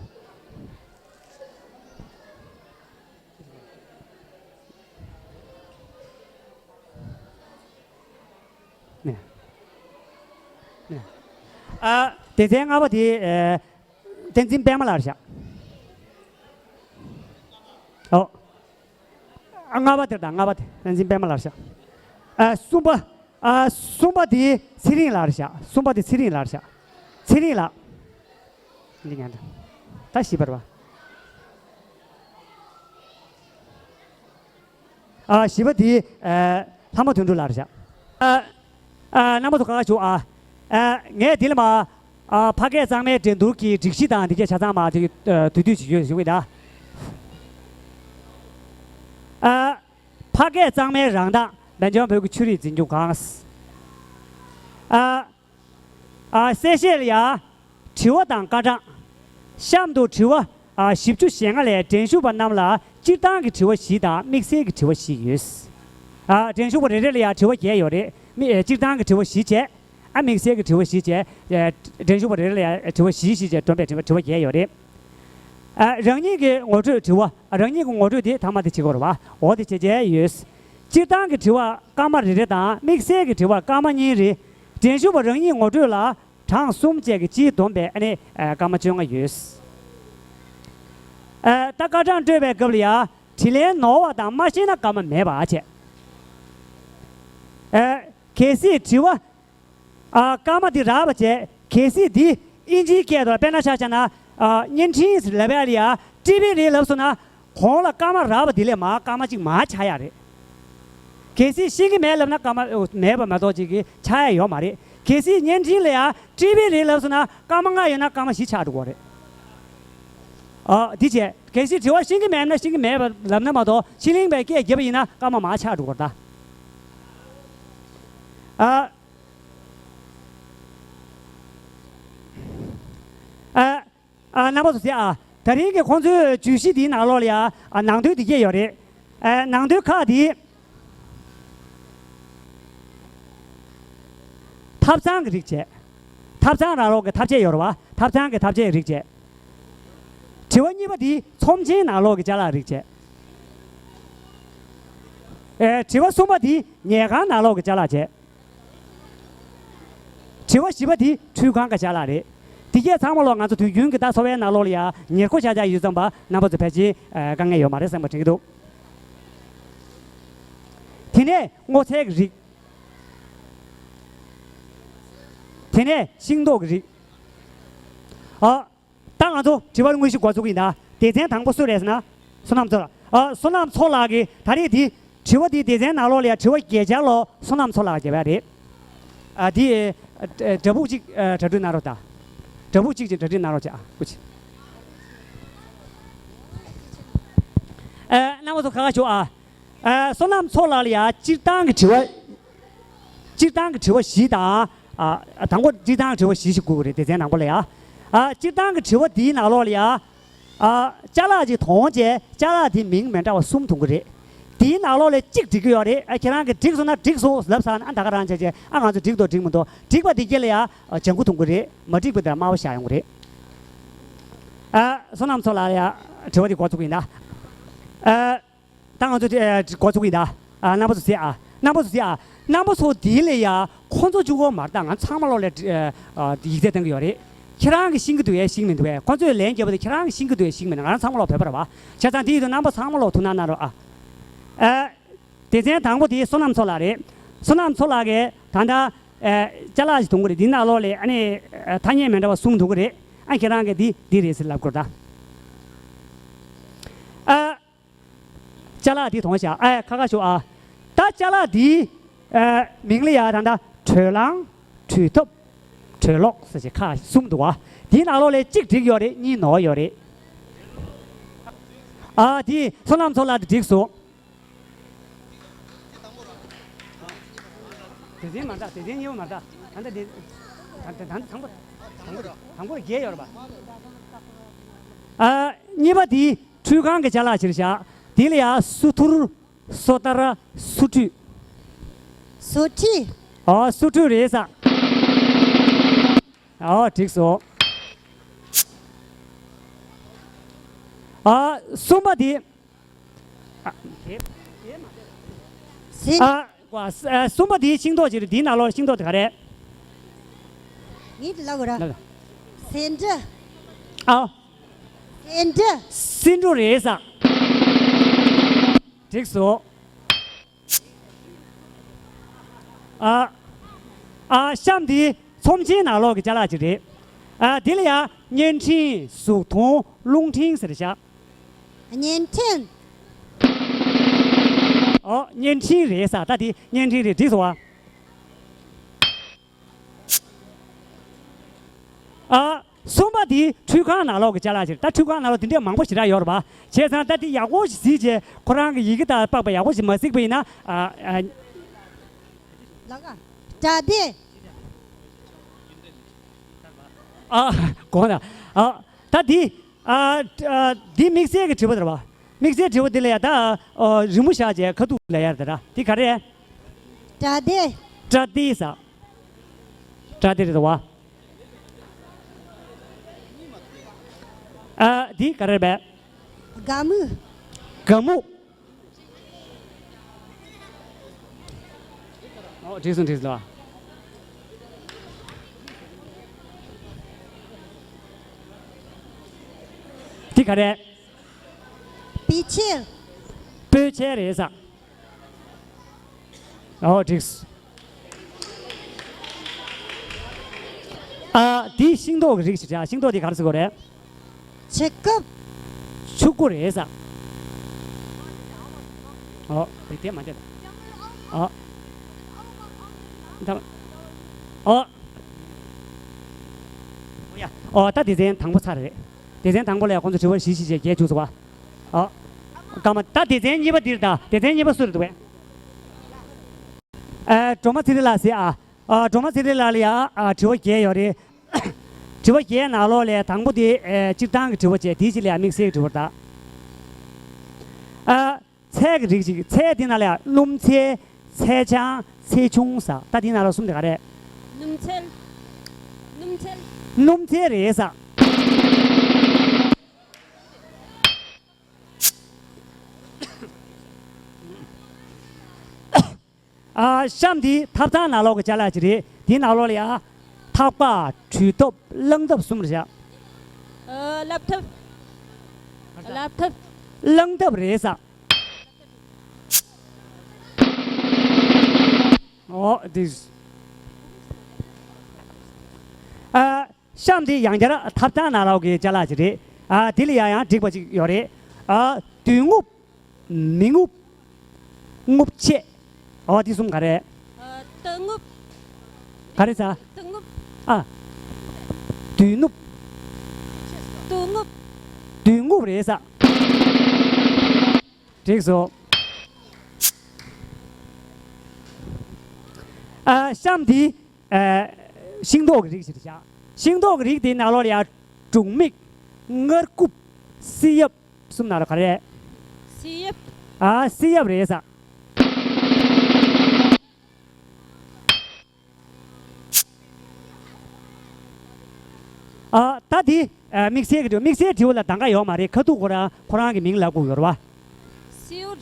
ནས། ནས། ཨ། སྡེ་ཚན་ལྔ་པ་དེ། ཨ། བསྟན་འཛིན་པད་མ་ལགས་རེད་བཞག་ཨོ། ཨ། ལྔ་པ་དེར་དང་ལྔ་པ་དེ་བསྟན་འཛིན་པད་མ་ལགས་རེད་བཞག་ཨ། གསུམ་པ། ཨ། གསུམ་པ་དེ་ཚེ་རིང་ལགས་རེད་བཞག་གསུམ་པ་དེ་ཚེ་རིང་ལགས་རེད་བཞག་ཚེ་རིང་ལགས། འདི་ཉན་དང་། ད་བཞི་པ་རེད་བ། ཨ། བཞི་པ་དེ། ཨ། ལྷ་མོ་དོན་གྲུབ་ལགས་རེད་བཞག་ཨ། ཨ། རྣམ་པ་ཚོ་ཁ་ཁ་བྱུང་ཨ། ཨ། ངས་འདི་ལ་མ། ཨ། ཕ་སྐད་གཙང་མའི་འགྲན་བསྡུར་གྱི་སྒྲིག་གཞི་དང་འདི་གས་ཆ་ཚང་མ་དེ་གི་ཨ་དུས་དུས་བྱེད་རྒྱུ་ཞུ་གི་ད། ཨ། ཕ་སྐད་གཙང་མའི་རང་མདངས། སྨན་ལྗོངས་བོད་ཀྱི་ཆོས་རིག་འཛིན་སྐྱོང་ཁང་། ཨ། ཨ། གསལ་བཤད་ལ་ཡ། དྲི་བ་དང་སྐར་གྲངས། གཤམ་དུ་དྲི་བ། ཨ། བཞི་བཅུ་ཞེ་ལྔ་ལས་འགྲན་ཞུགས་པ་རྣམས་ལ་སྤྱིར་བཏང་གི་དྲི་བ་བཞི་དང་དམིགས་བསལ་གྱི་དྲི་བ་བཞི་ཡོད། ཨ། འགྲན་ཞུགས་པ་རེ་རེ་ལ་ཡ་དྲི་བ་བརྒྱད་ཡོད་རེད། དམིགས། ཨེ། སྤྱིར་བཏང་གི་དྲི་བ་བཞི་བྱས། ཨ། དམིགས་བསལ་གྱི་དྲི་བ་བཞི་བྱས། ཨེ། འགྲན་ཞུགས་པ་རེ་རེ་ལ་ཡ་དྲི་བ་བཞི་བཞི་བྱས་བསྡོམས་པའི་དྲི་བ་དྲི་བ་བརྒྱད་ཡོད་རེད། ཨ། རང་ཉིད་ཀྱི་ངོ་སྤྲོད་དྲི་བ། རང་ཉིད་ཀྱི་ངོ་སྤྲོད་དེ་ཐ་མ་དེ་བྱེད་དགོས་རེད་བ། འོ་དེ་བྱས་བྱས་ཡོད། སྤྱིར་བཏང་གི་དྲི་བ་སྐར་མ་རེ་རེ་དང་དམིགས་བསལ་གྱི་དྲི་བ་སྐར་མ་གཉིས་རེད། འགྲན་ཞུགས་པ་རང་ཉིད་ངོ་སྤྲོད་ལ་གྲངས་གསུམ་བཅས་ཀྱི་སྤྱིའི་བསྡོམས་པས་ཨ་ནི། ཨ། སྐར་མ་བཅོ་ལྔ་ཡོད། ཨ། ད་སྐར་གྲངས་སྤྲོད་པའི་སྐབས་ལ་ཡ་དྲིས་ལན་ནོར་བ་དང་མ་ཤེས་ན་སྐར་མ་མེད་པ་བྱས། ཨ། གལ་སྲིད་དྲི་བ། ཨ། སྐར་མ་འདི་རག་པ་བྱས། གལ་སྲིད་འདི་ཨིན་ཇིའི་སྐད་དུ་དཔེར་ན་ཆ་བཞག་ན། ཨ། བརྙན་འཕྲིན་ལབ་ཡ་ལ་ཡ་ཊི་བི་རེད་ལབ་སོང་ན། གོང་ལ་སྐར་མ་རག་པ་འདི་ལས་མར་སྐར་མ་གཅིག་མར་ཆག་ཡ་རེད། གལ་སྲིད་ཤེས་ཀྱི་མེད་ལབ་ན་སྐར་མ་མེད་པ་མ་གཏོགས་ཅིག་གི་ཆག་ཡ་ཡོད་མ་རེད། གལ་སྲིད་བརྙན་འཕྲིན་ལ་ཡ་ཊི་བི་རེད་ལབ་སོང་ན་སྐར་མ་ལྔ་ཡོད་ན་སྐར་མ་བཞི་ཆག་འགྲོ་གི་རེད། ཨ། འདི་བྱས། གལ་སྲིད་དྲི་བ་ཤེས་ཀྱི་མེད་ན་ཤེས་ཀྱི་མེད་པ་ལབ་ན་མ་གཏོགས་ཕྱི་གླིང་པའི་སྐད་བརྒྱབ་པ་ཡིན་ན་སྐར་མ་མར་ཆག་འགྲོ་གི་རེད་ད། ཨ། ཨ། ཨ། རྣམ་པ་ཚོ་གཟིགས་ཨ། ད་རིང་གི་ཁོང་ཚོའི་བརྗོད་གཞི་འདིའི་ནང་ལོགས་ལ་ཡ། ཨ། ནང་དོན་འདི་སྐྱེས་ཡོད་རེད། ཨ། ནང་དོན་ཁག་འདི། ཐབ་ཚང་གི་རིགས་བྱས། ཐབ་ཚང་ནང་ལོགས་ཀྱི་ཐབ་ཆས་ཡོད་རེད་བ། ཐབ་ཚང་གི་ཐབ་ཆས་རིགས་བྱས། དྲི་བ་གཉིས་པ་འདི་ཚོམས་ཆེན་ནང་ལོགས་ཀྱི་ཅ་ལག་རིགས་བྱས། ཨེ། དྲི་བ་གསུམ་པ་འདི་ཉལ་ཁང་ནང་ལོགས་ཀྱི་ཅ་ལག་བྱས། དྲི་བ་བཞི་པ་འདི་ཁྲུས་ཁང་གི་ཅ་ལག་རེད། འདི་གས་ཚང་མ་ལོག་ང་ཚོ་དུས་རྒྱུན་གྱི་ད་འཚོ་བའི་ནང་ལོགས་ལ་ཡ་ཉེར་མཁོ་ཆགས་ཆགས་ཡོད་ཙམ་པ་རྣམ་པ་ཚོ་ཕལ་ཆེར་དཀའ་ངལ་ཡོད་མ་རེད་བསམ་པ་དྲན་གྱི་འདུག་དེ་ནས་སྔོ་ཚལ་གྱི་རིགས། དེ་ནས་ཤིང་ཏོག་གི་རིགས། ཨ། ད་ང་ཚོ་དྲི་བ་དངོས་གཞི་འགོ་ཚུགས་ཀྱི་ཡིན་ད། སྡེ་ཚན་དང་པོ་སུ་རེད་ཟེར་ན། བསོད་ནམས་མཚོ་ལགས། ཨ། བསོད་ནམས་མཚོ་ལགས་ཀྱིས་ད་རེས་འདི། དྲི་བ་འདི་སྡེ་ཚན་ནང་ལོགས་ལ་ཡ་དྲི་བ་བརྒྱད་ཆ་ལོ་བསོད་ནམས་མཚོ་ལགས་བརྒྱབ་ཡ་རེད། ཨ། འདི། ཨ། སྒྲ་ཕུག་གཅིག་ཨ། གྲ་སྒྲིག་གནང་རོགས་ད། སྒྲ་ཕུག་གཅིག་ཅིག་གྲ་སྒྲིག་གནང་རོགས་བྱ་ཨ། སྐུ་མཁྱེན། ཨ། རྣམ་པ་ཚོ་ཁ་ཁ་ཤོག་ཨ། ཨ། བསོད་ནམས་མཚོ་ལགས་ལ་ཡ་སྤྱིར་བཏང་གི་དྲི་བ། སྤྱིར་བཏང་གི་དྲི་བ་བཞི་དང་། ཨ། དང་པོ་སྤྱིར་བཏང་གི་དྲི་བ་བཞི་ཞིག་དགོས་ཀྱི་རེད་སྡེ་ཚན་ནང་པོ་ལ་ཡ། ཨ། སྤྱིར་བཏང་གི་དྲི་བ་འདིའི་ནང་ལོགས་ལ་ཡ། ཨ། ཅ་ལག་ཅིག་མཐོང་བྱས་ཅ་ལག་དེའི་མིང་མི་འདྲ་བ་གསུམ་མཐོང་གི་རེད། དེའི་ནང་ལོགས་ལ་གཅིག་འགྲིག་གི་ཡོད་རེད། ཨ། ཁྱེད་རང་གིས་འགྲིག་སོང་ན་འགྲིག་སོང་ལབ་ཚར་ན་ཨ་ད་ག་རང་བྱས་བྱས་ཨ་ང་ཚོ་འགྲིག་འདུག་འགྲིག་མི་འདུག་འགྲིག་པ་དེ་གྱད་ལ་ཡ་ལྗང་གུ་མཐོང་གི་རེད། མ་འགྲིག་པ་དེ་ལ་དམར་པོ་ཤར་ཡོང་གི་རེད། ཨ། བསོད་ནམས་མཚོ་ལགས་ལ་ཡ་དྲི་བ་དེ་འགོ་ཚུགས་ཀྱི་ཡིན་ད། ཨ། ད་ང་ཚོ་དེ་འགོ་ཚུགས་ཀྱི་ཡིན་ད། ཨ། རྣམ་པ་ཚོ་གཟིགས་ཨ། རྣམ་པ་ཚོ་དེ་ཨ། རྣམ་པ་ཚོ་དེའི་ལས་ཡ་ཁོང་ཚོ་གཅིག་པོ་མ་རེད་ད། ང་ཚང་མ་ལོག་ལས་ཨ་ཡིག་ཚད་བཏང་གི་ཡོད་རེད། ཁྱེད་རང་གིས་ཤེས་ཀྱི་འདུག་ཨེ། ཤེས་ཀྱི་མི་འདུག་ཨེ། ཁོང་ཚོས་ལན་བརྒྱབ་པ་དེ་ཁྱེད་རང་གིས་ཤེས་ཀྱི་འདུག་ཨེ། ཤེས་ཀྱི་མི་འདུག་ང་རང་ཚང་མ་ལོག་བོད་པ་རེད་བ། བྱས་ཙང་དེ་ཡིན་དུས་རྣམ་པ་ཚང་མ་ལོག་ཐུགས་སྣང་གནང་རོགས་ཨ། ཨ། སྡེ་ཚན་དང་པོ་དེ་བསོད་ནམས་མཚོ་ལགས་རེད། བསོད་ནམས་མཚོ་ལགས་ཀྱིས་ད་ལྟ་ཨ་ཅ་ལག་ཅིག་འཐུང་གི་རེད། འདི་ནང་ལོགས་ལས་ཨ་ནི་ཨ་ཐ་སྙད་མི་འདྲ་བ་གསུམ་འཐུང་གི་རེད། ཨ་ཁྱེད་རང་གིས་འདི་འདི་རེད་ཟེར་ལབ་དགོས་རེད་ད། ཨ། ཅ་ལག་འདི་མཐོང་ཤག་ཨེ་ཁ་ཁ་ཤོག་ཨ། ད་ཅ་ལག་འདིའི་ཨ་མིང་ལ་ཡ་ད་ལྟ་དྲོད་རླངས། དྲོད་ཐུབ། དྲོད་ལོག་ཟེར་ཞིག་ཁག་གསུམ་འདུག་བ། འདིའི་ནང་ལོགས་ལས་གཅིག་འགྲིག་ཡོད་རེད། གཉིས་ནོར་ཡོད་རེད། ཨ་འདི་བསོད་ནམས་མཚོ་ལགས་འདི་འགྲིག་སོང་། སྡེ་ཚན་མ་རེད། སྡེ་ཚན་གཉིས་པ་མ་རེད། ད་ལྟ་འདི་ད་ལྟ་ད་ལྟ་དང་པོ་དང་པོ་དང་པོ་བརྒྱད་ཡོད་རེད་པ། ཨ་གཉིས་པ་འདི་ཁྲུས་ཁང་གི་ཅ་ལག་ཅིག་རེད་ཤག་འདི་ལ་ཡ་སོ་ཐུར། སོ་ཐར། སོ་ཁྲུས། སོ་ཁྲུས། ཨོ་སོ་ཁྲུས་རེད་ས། ཨོ་འགྲིག་སོང་། ཨ་གསུམ་པ་དེ། ཨ་ཟིན། ཨ་ཨ་གསུམ་པ་དེ་ཤིང་ཏོག་ཅིག་རེད། དེའི་ནང་ལོགས་ཤིང་ཏོག་དེ་ག་རེད། ངས་དེ་ལབ་དགོས་ར། ལབ་ལ། སེ་འབྲུ། ཨ། སེ་འབྲུ། སེ་འབྲུ་རེད་ས། འགྲིག་སོང་། ཨ། ཨ་གཤམ་འདི་ཚོམས་ཆེན་ནང་ལོགས་ཀྱི་ཅ་ལག་ཅིག་རེད། ཨ་འདི་ལ་ཡ་བརྙན་འཕྲིན། གཟུགས་མཐོང་། རླུང་འཕྲིན་ཟེར་བཞག་བརྙན་འཕྲིན། ཨོ་བརྙན་འཕྲིན་རེད་ས། ད་འདི་བརྙན་འཕྲིན་རེད། འགྲིག་སོང་བ། ཨ་གསུམ་པ་དེ་ཁྲུས་ཁང་ནང་ལོགས་ཀྱི་ཅ་ལག་ཅིག་ད་ཁྲུས་ཁང་ནང་ལོགས་དེ་འདྲས་མང་པོ་ཞེ་དྲག་ཡོད་རེད་པ། བྱས་ཙང་ད་དེ་ཡག་པོ་ཞིག་གཟིགས་བྱས། ཁོ་རང་གི་ཡི་གེ་དང་པགས་པ་ཡག་པོ་ཞིག་མ་གཟིགས་པ་ཡིན་ན། ཨ་ཨ། ལགས་ཀ་སྒྲ་སྡེབ། ཨ་དགོངས་དག་ཨ་ད་དེ་ཨ་ཨ་དེ་དམིགས་བསལ་གྱི་དྲི་བ་དེ་རེད་པ། དམིགས་བསལ་དྲི་བ་དེ་ལ་ཡ་ད་ཨ་རི་མོ་བཞག་བྱས་ཁ་ཐུག་ལབ་ཡ་རེད་ད། དེ་ག་རེ། སྒྲ་སྡེབ། སྒྲ་སྡེབ་ས། སྒྲ་སྡེབ་རེད་པ། ཨ་འདི་ག་རེ་རེད་པས། དགའ་མོ། དགའ་མོ། ཨོ་འགྲིག་སོང་འགྲིག་སོང་། འདི་ག་རེ། པི་ཆལ། སྤོས་ཆལ་རེད་ས། ཨོ་འགྲིག་ཨ་འདི་ཤིང་ཏོག་གི་རིགས་ཤིག་རེད། ཤིང་ཏོག་འདི་ག་རེ་ཟེར་དགོས་རེད། ཆུ་ཀུ། ཆུ་ཀུ་རེད་ས། ཨོ་དེ་དེ་མ་བྱེད། ཨོ། ད་ཨོ། ཨོ་ཡ། ཨོ་ད་སྡེ་ཚན་དང་པོ་ཚར་རེད། སྡེ་ཚན་དང་པོ་ལ་ཡ་ཁོང་ཚོ་དྲི་བ་བཞི་བཞི་བྱས་བརྒྱད་བྱུང་སོང་བ། ཨོ། སྐར་མ་ད་སྡེ་ཚན་གཉིས་པ་འདིར་ད། སྡེ་ཚན་གཉིས་པ་སུ་རེད་འདུག་བས། ཨ་སྒྲོལ་མ་ཚེ་རིང་ལགས་ཟེར་ཨ། ཨ་སྒྲོལ་མ་ཚེ་རིང་ལགས་ལ་ཡ་ཨ་དྲི་བ་བརྒྱད་ཡོད་རེད། དྲི་བ་བརྒྱད་ནང་ལོགས་ལས་དང་པོ་དེ་ཨ་སྤྱིར་བཏང་གི་དྲི་བ་བྱས། དེའི་ཕྱི་ལ་ཡ་དམིགས་བསལ་གྱི་དྲི་བ་རེད་ད། ཨ་ཚལ་གྱི་རིགས་ཤིག་ཚལ་དེ་ནང་ལ་ཡ་སྣུམ་ཚལ། ཚལ་ཆང་། ཚལ་ཆུང་ཟེར། ད་དེ་ནང་ལོགས་གསུམ་དེ་ག་རེད། སྣུམ་ཚལ། སྣུམ་ཚལ། སྣུམ་ཚལ་རེད་ཟེར། ཨ་གཤམ་འདི་ཐབ་ཚང་ནང་ལོགས་ཀྱི་ཅ་ལག་ཅིག་རེད། དེའི་ནང་ལོགས་ལ་ཡ་ཐག་པ། གྲོད་ཐུབ། རླངས་ཐབ་གསུམ་རེད་བཞག་ཨ་ལག་ཐབ། ལག་ཐབ། རླངས་ཐབ་རེད་ཟེར། ཨོ་འདི། ཨ་གཤམ་འདི་ཡང་བསྐྱར་ཐབ་ཚང་ནང་ལོགས་ཀྱི་ཅ་ལག་ཅིག་རེད། ཨ་འདི་ལ་ཡང་ཡང་འགྲིག་པ་ཅིག་ཡོད་རེད། ཨ་དུས་རྔུབ། མི་རྔུབ། རྔུབ་ཆེ། ཨོ་འདི་གསུམ་ག་རེད། ཨ་དུས་རྔུབ། ག་རེ་ཟེར། དུས་རྔུབ། ཨ། དུས་རྔུབ། དུས་རྔུབ། དུས་རྔུབ་རེད་ཟེར། འགྲིག་སོང་། ཨ་གཤམ་འདི་ཨ་ཤིང་ཏོག་གི་རིགས་ཤིག་རེད་བཞག་ཤིང་ཏོག་གི་རིགས་དེའི་ནང་ལོགས་ལ་ཡ་སྦྲུག་མིག། མངར་སྐུད། བསིལ་ཡབ་གསུམ་ནང་ལ་ག་རེ། བསིལ་ཡབ། ཨ་བསིལ་ཡབ་རེད་ཟེར། ཨ་ད་དེ་ཨ་དམིགས་བསལ་གྱི་དྲི་བ། དམིགས་བསལ་དྲི་བ་ལ་གདམ་ག་ཡོད་མ་རེད། ཁ་ཐུག་ཁོ་རང་ཁོ་རང་གི་མིང་ལབ་དགོས་ཡོད་རེད་བ། སེའུ།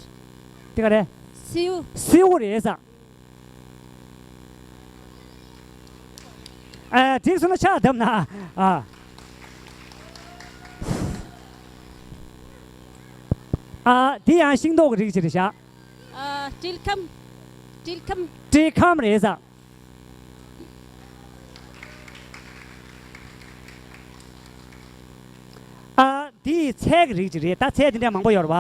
དེ་ག་རེད། སེའུ། སེའུ་རེད་ས། ཨ། འགྲིག་སོང་ན་ཕྱག་བརྡབ་ན། ཨ། ཨ། འདི་ཡང་ཤིང་ཏོག་གི་རིགས་ཅིག་རེད་ཤག་ཨ། སྤྲེལ་ཁམ། སྤྲེལ་ཁམ། སྤྲེལ་ཁམ་རེད་ས། ཨ། འདི་ཚལ་གྱི་རིགས་ཅིག་རེད། ད་ཚལ་འདི་འདྲ་མང་པོ་ཡོད་རེད་པ།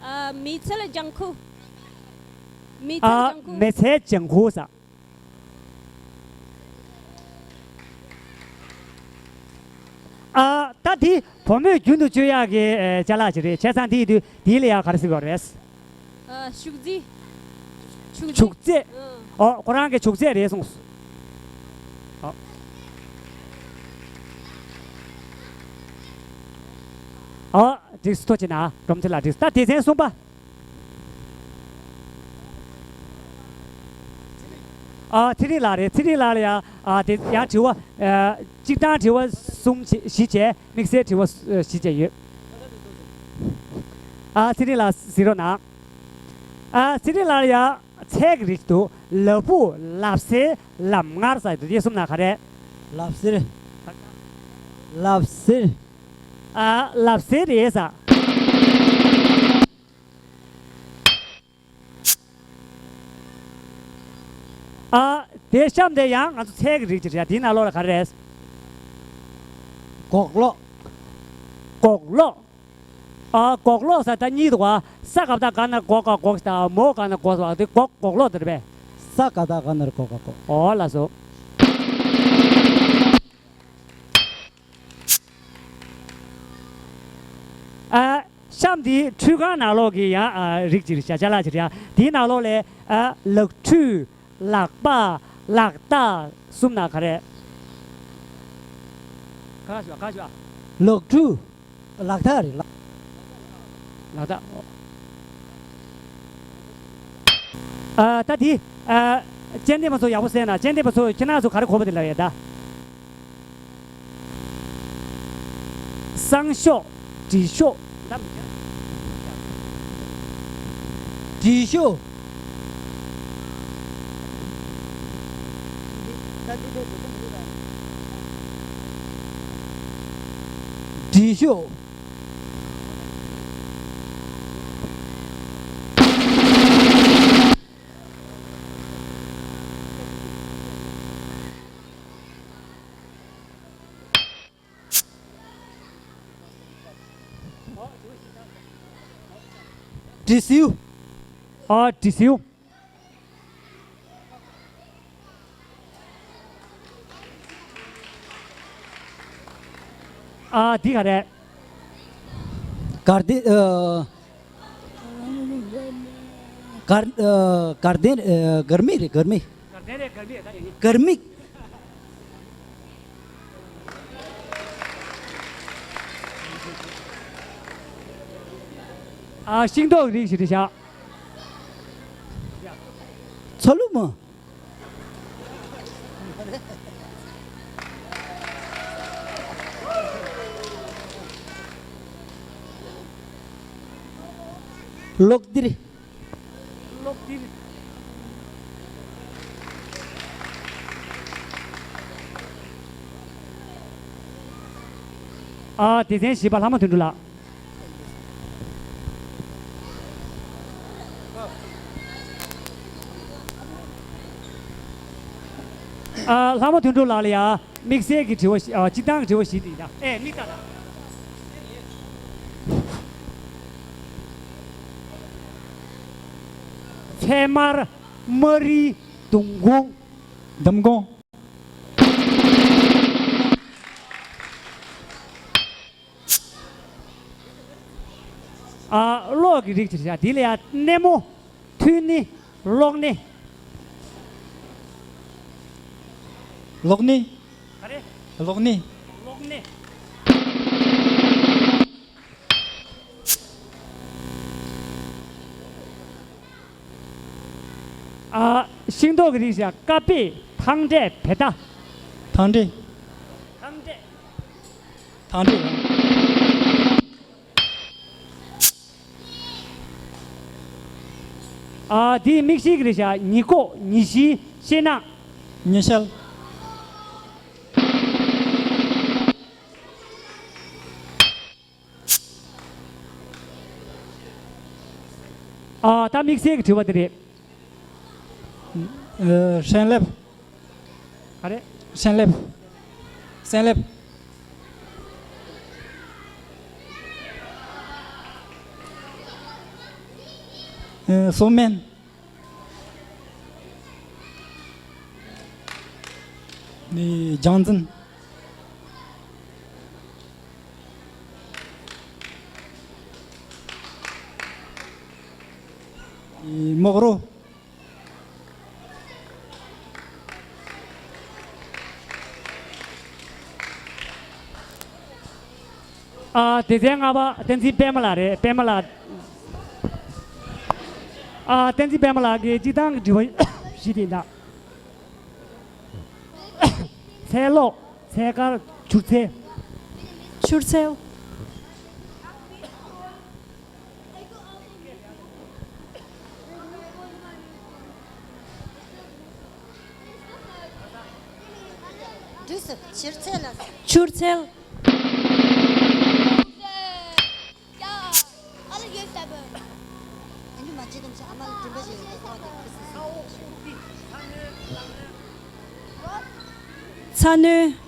ཨ། མེ་ཚལ་ལྗང་ཁུ། མེ་ཚལ་ཨ། ལྗང་ཁུ། མེ་ཚལ་ལྗང་ཁུ་ས། ཨ། ད་འདི་བུ་མོས་རྒྱུན་དུ་སྤྱོད་ཡག་གི་ཨེ། ཅ་ལག་ཅིག་རེད། བྱས་ཙང་འདི་ཡིན་དུས་འདི་ལ་ཡ་ག་རེ་ཟེར་དགོས་རེད། ཨ། བྱུག་རྫས། བྱུག་རྫས། བྱུག་རྫས། ཨ། ཨོ། ཁོ་རང་གི་བྱུག་རྫས་རེད་གསུངས་སོང་། ཨོ། ཨོ། འགྲིག་སོང་། ཐུགས་རྗེ་གནང་། སྒྲོམ་ཚེ་ལགས་འགྲིག་སོང་། ད་སྡེ་ཚན་གསུམ་པ། ཨ། ཚེ་རིང་ལགས་རེད། ཚེ་རིང་ལགས་ལ་ཡང་། ཨ། དེ་ཡང་དྲི་བ། ཨ། སྤྱིར་བཏང་དྲི་བ་གསུམ་བྱས། བཞི་བྱས། དམིགས་བསལ་དྲི་བ། ཨ། བཞི་བྱས་ཡོད། ཨ། ཚེ་རིང་ལགས་གཟིགས་རོགས་གནང་། ཨ། ཚེ་རིང་ལགས་ལ་ཡང་ཚལ་གྱི་རིགས་འདུག་ལ་ཕུག་ལབ་སེར། ལམ་ངར་ཟེར་འདུག་དེ་གསུམ་ནང་ག་རེ། ལབ་སེར། ལབ་སེར། ཨ། ལབ་སེར་རེད་ས། ཨ། དེ་གཤམ་དེ་ཡང་ང་ཚོ་ཚལ་གྱི་རིགས་ཅིག་རེད། དེའི་ནང་ལོགས་ལ་ག་རེ་རེད། སྒོག་ལོག་སྒོག་ལོག་ཨ། སྒོག་ལོག་ས་ད་གཉིས་འདུག་ག་ས་ག་བཏགས་སྒ་ན་སྒོ་ག་སྒོག་དང་། མོ་ག་ན་སྒོ་ཟེར་བ་དེ་སྒོག་སྒོག་ལོག་དེ་རེད་པས། ས་ག་བཏགས་སྒ་ན་རོ་སྒོ་ག་སྒོག་ཨོ་ལགས་སོ། ཨ། གཤམ་འདི་ཁྲུས་ཁང་ནང་ལོགས་ཀྱི་ཡང་། ཨ། རིགས་ཅིག་རེད་ཤག་ཅ་ལག་ཅིག་རེད་ཡ། དེའི་ནང་ལོགས་ལས། ཨ། ལག་ཁྲུས། ལག་པ། ལག་རྟགས། གསུམ་ནང་ག་རེ། ག་ཞུ་ག་ཞུ། ལག་ཁྲུས། ལག་རྟགས་རེད། ལག་ལག་རྟགས། ཨ། ད་དེ། ཨ། དཔྱད་འདེམས་པ་ཚོ་ཡག་པོ་གསན་ན། དཔྱད་འདེམས་པ་ཚོ་ཁྱེད་རང་ཚོ་ག་རེ་གོ་བ་དེ་ལབ་ཡ་ད། སང་ཞོགས། དྲི་ཤོག་དྲི་ཤོག་དྲི་ཤོག་དྲི་ཟེའུ། ཨ། དྲི་ཟེའུ། ཨ། འདི་ག་རེད། གར་དེ། ཨ། གར། ཨ། གར་དེ། ཨ། གར་མིག་རེད། གར་མིག་གར་དེ་རེད། གར་མིག་ད་ཡིན། གར་མིག་ཨ། ཤིང་ཏོག་རིགས་ཤིག་རེད་ཤག་ཚ་ལུ་མ། གློག་ལྡིར། གློག་ལྡིར། ཨ། སྡེ་ཚན་བཞི་པ་ལྷ་མོ་དོན་གྲུབ་ལགས། ཨ། ལྷ་མོ་དོན་གྲུབ་ལགས་ལ་ཡ། དམིགས་བསལ་གྱི་དྲི་བ་བཞི། ཨ། སྤྱིར་བཏང་གི་དྲི་བ་བཞི་དེ་ཡིན་ད། ཨེ། མིག་ལྟ་དང་། ཚལ་དམར། དམར་རིལ། ལྡུམ་སྒོང་། ལྡུམ་སྒོང་། ཨ། གློག་གི་རིགས་ཅིག་བྱ། དེ་ལ་ཡ་སྣེ་མོ། མཐུད་སྣེ། གློག་སྣེ། གློག་སྣེ། ག་རེ། གློག་སྣེ། གློག་སྣེ། ཨ། ཤིང་ཏོག་གི་རིགས་བྱ། ཀ་པེ། ཐང་འབྲས། བེ་ཏ། ཐང་འབྲས། ཐང་འབྲས། ཐང་འབྲས། ཨ། ཨ། དེའི་དམིགས་བསལ་གྱི་རེད་ཤག་ཉི་ལྐོག་ཉི་ཤིང་ཤེལ་ནག་ཉི་ཤལ། ཨ། ད་དམིགས་བསལ་གྱི་དྲི་བ་དེ་རེད། ཨ། ཧྲེན་ལེབ། ག་རེ། ཧྲེན་ལེབ། ཧྲེན་ལེབ། ཨ། སོ་སྨན། ནི་རྒྱང་འཛིན། ནི་རྨོག་རོ། ཨ། སྡེ་ཚན་ལྔ་པ་བསྟན་འཛིན་པད་མ་ལགས་རེད། པད་མ་ལགས། ཨ། བསྟན་འཛིན་པད་མ་ལགས་ཀྱིས་སྤྱིར་བཏང་གི་དྲི་བ་བཞི་དེ་ཡིན་ད། ཚལ་གློག་ཚལ་དཀར། ཆུར་ཚལ། ཆུར་ཚལ། འདུག་སེ་ཆུར་ཚལ་ལ། ཆུར་ཚལ། ཚ་སྣོད།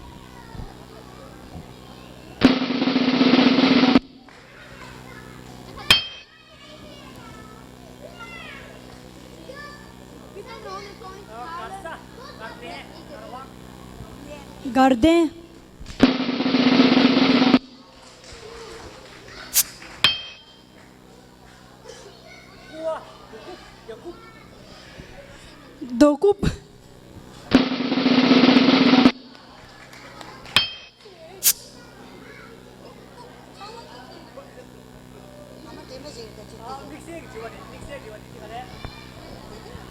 དགའ་ལྡན། རྡོ་སྐུབ།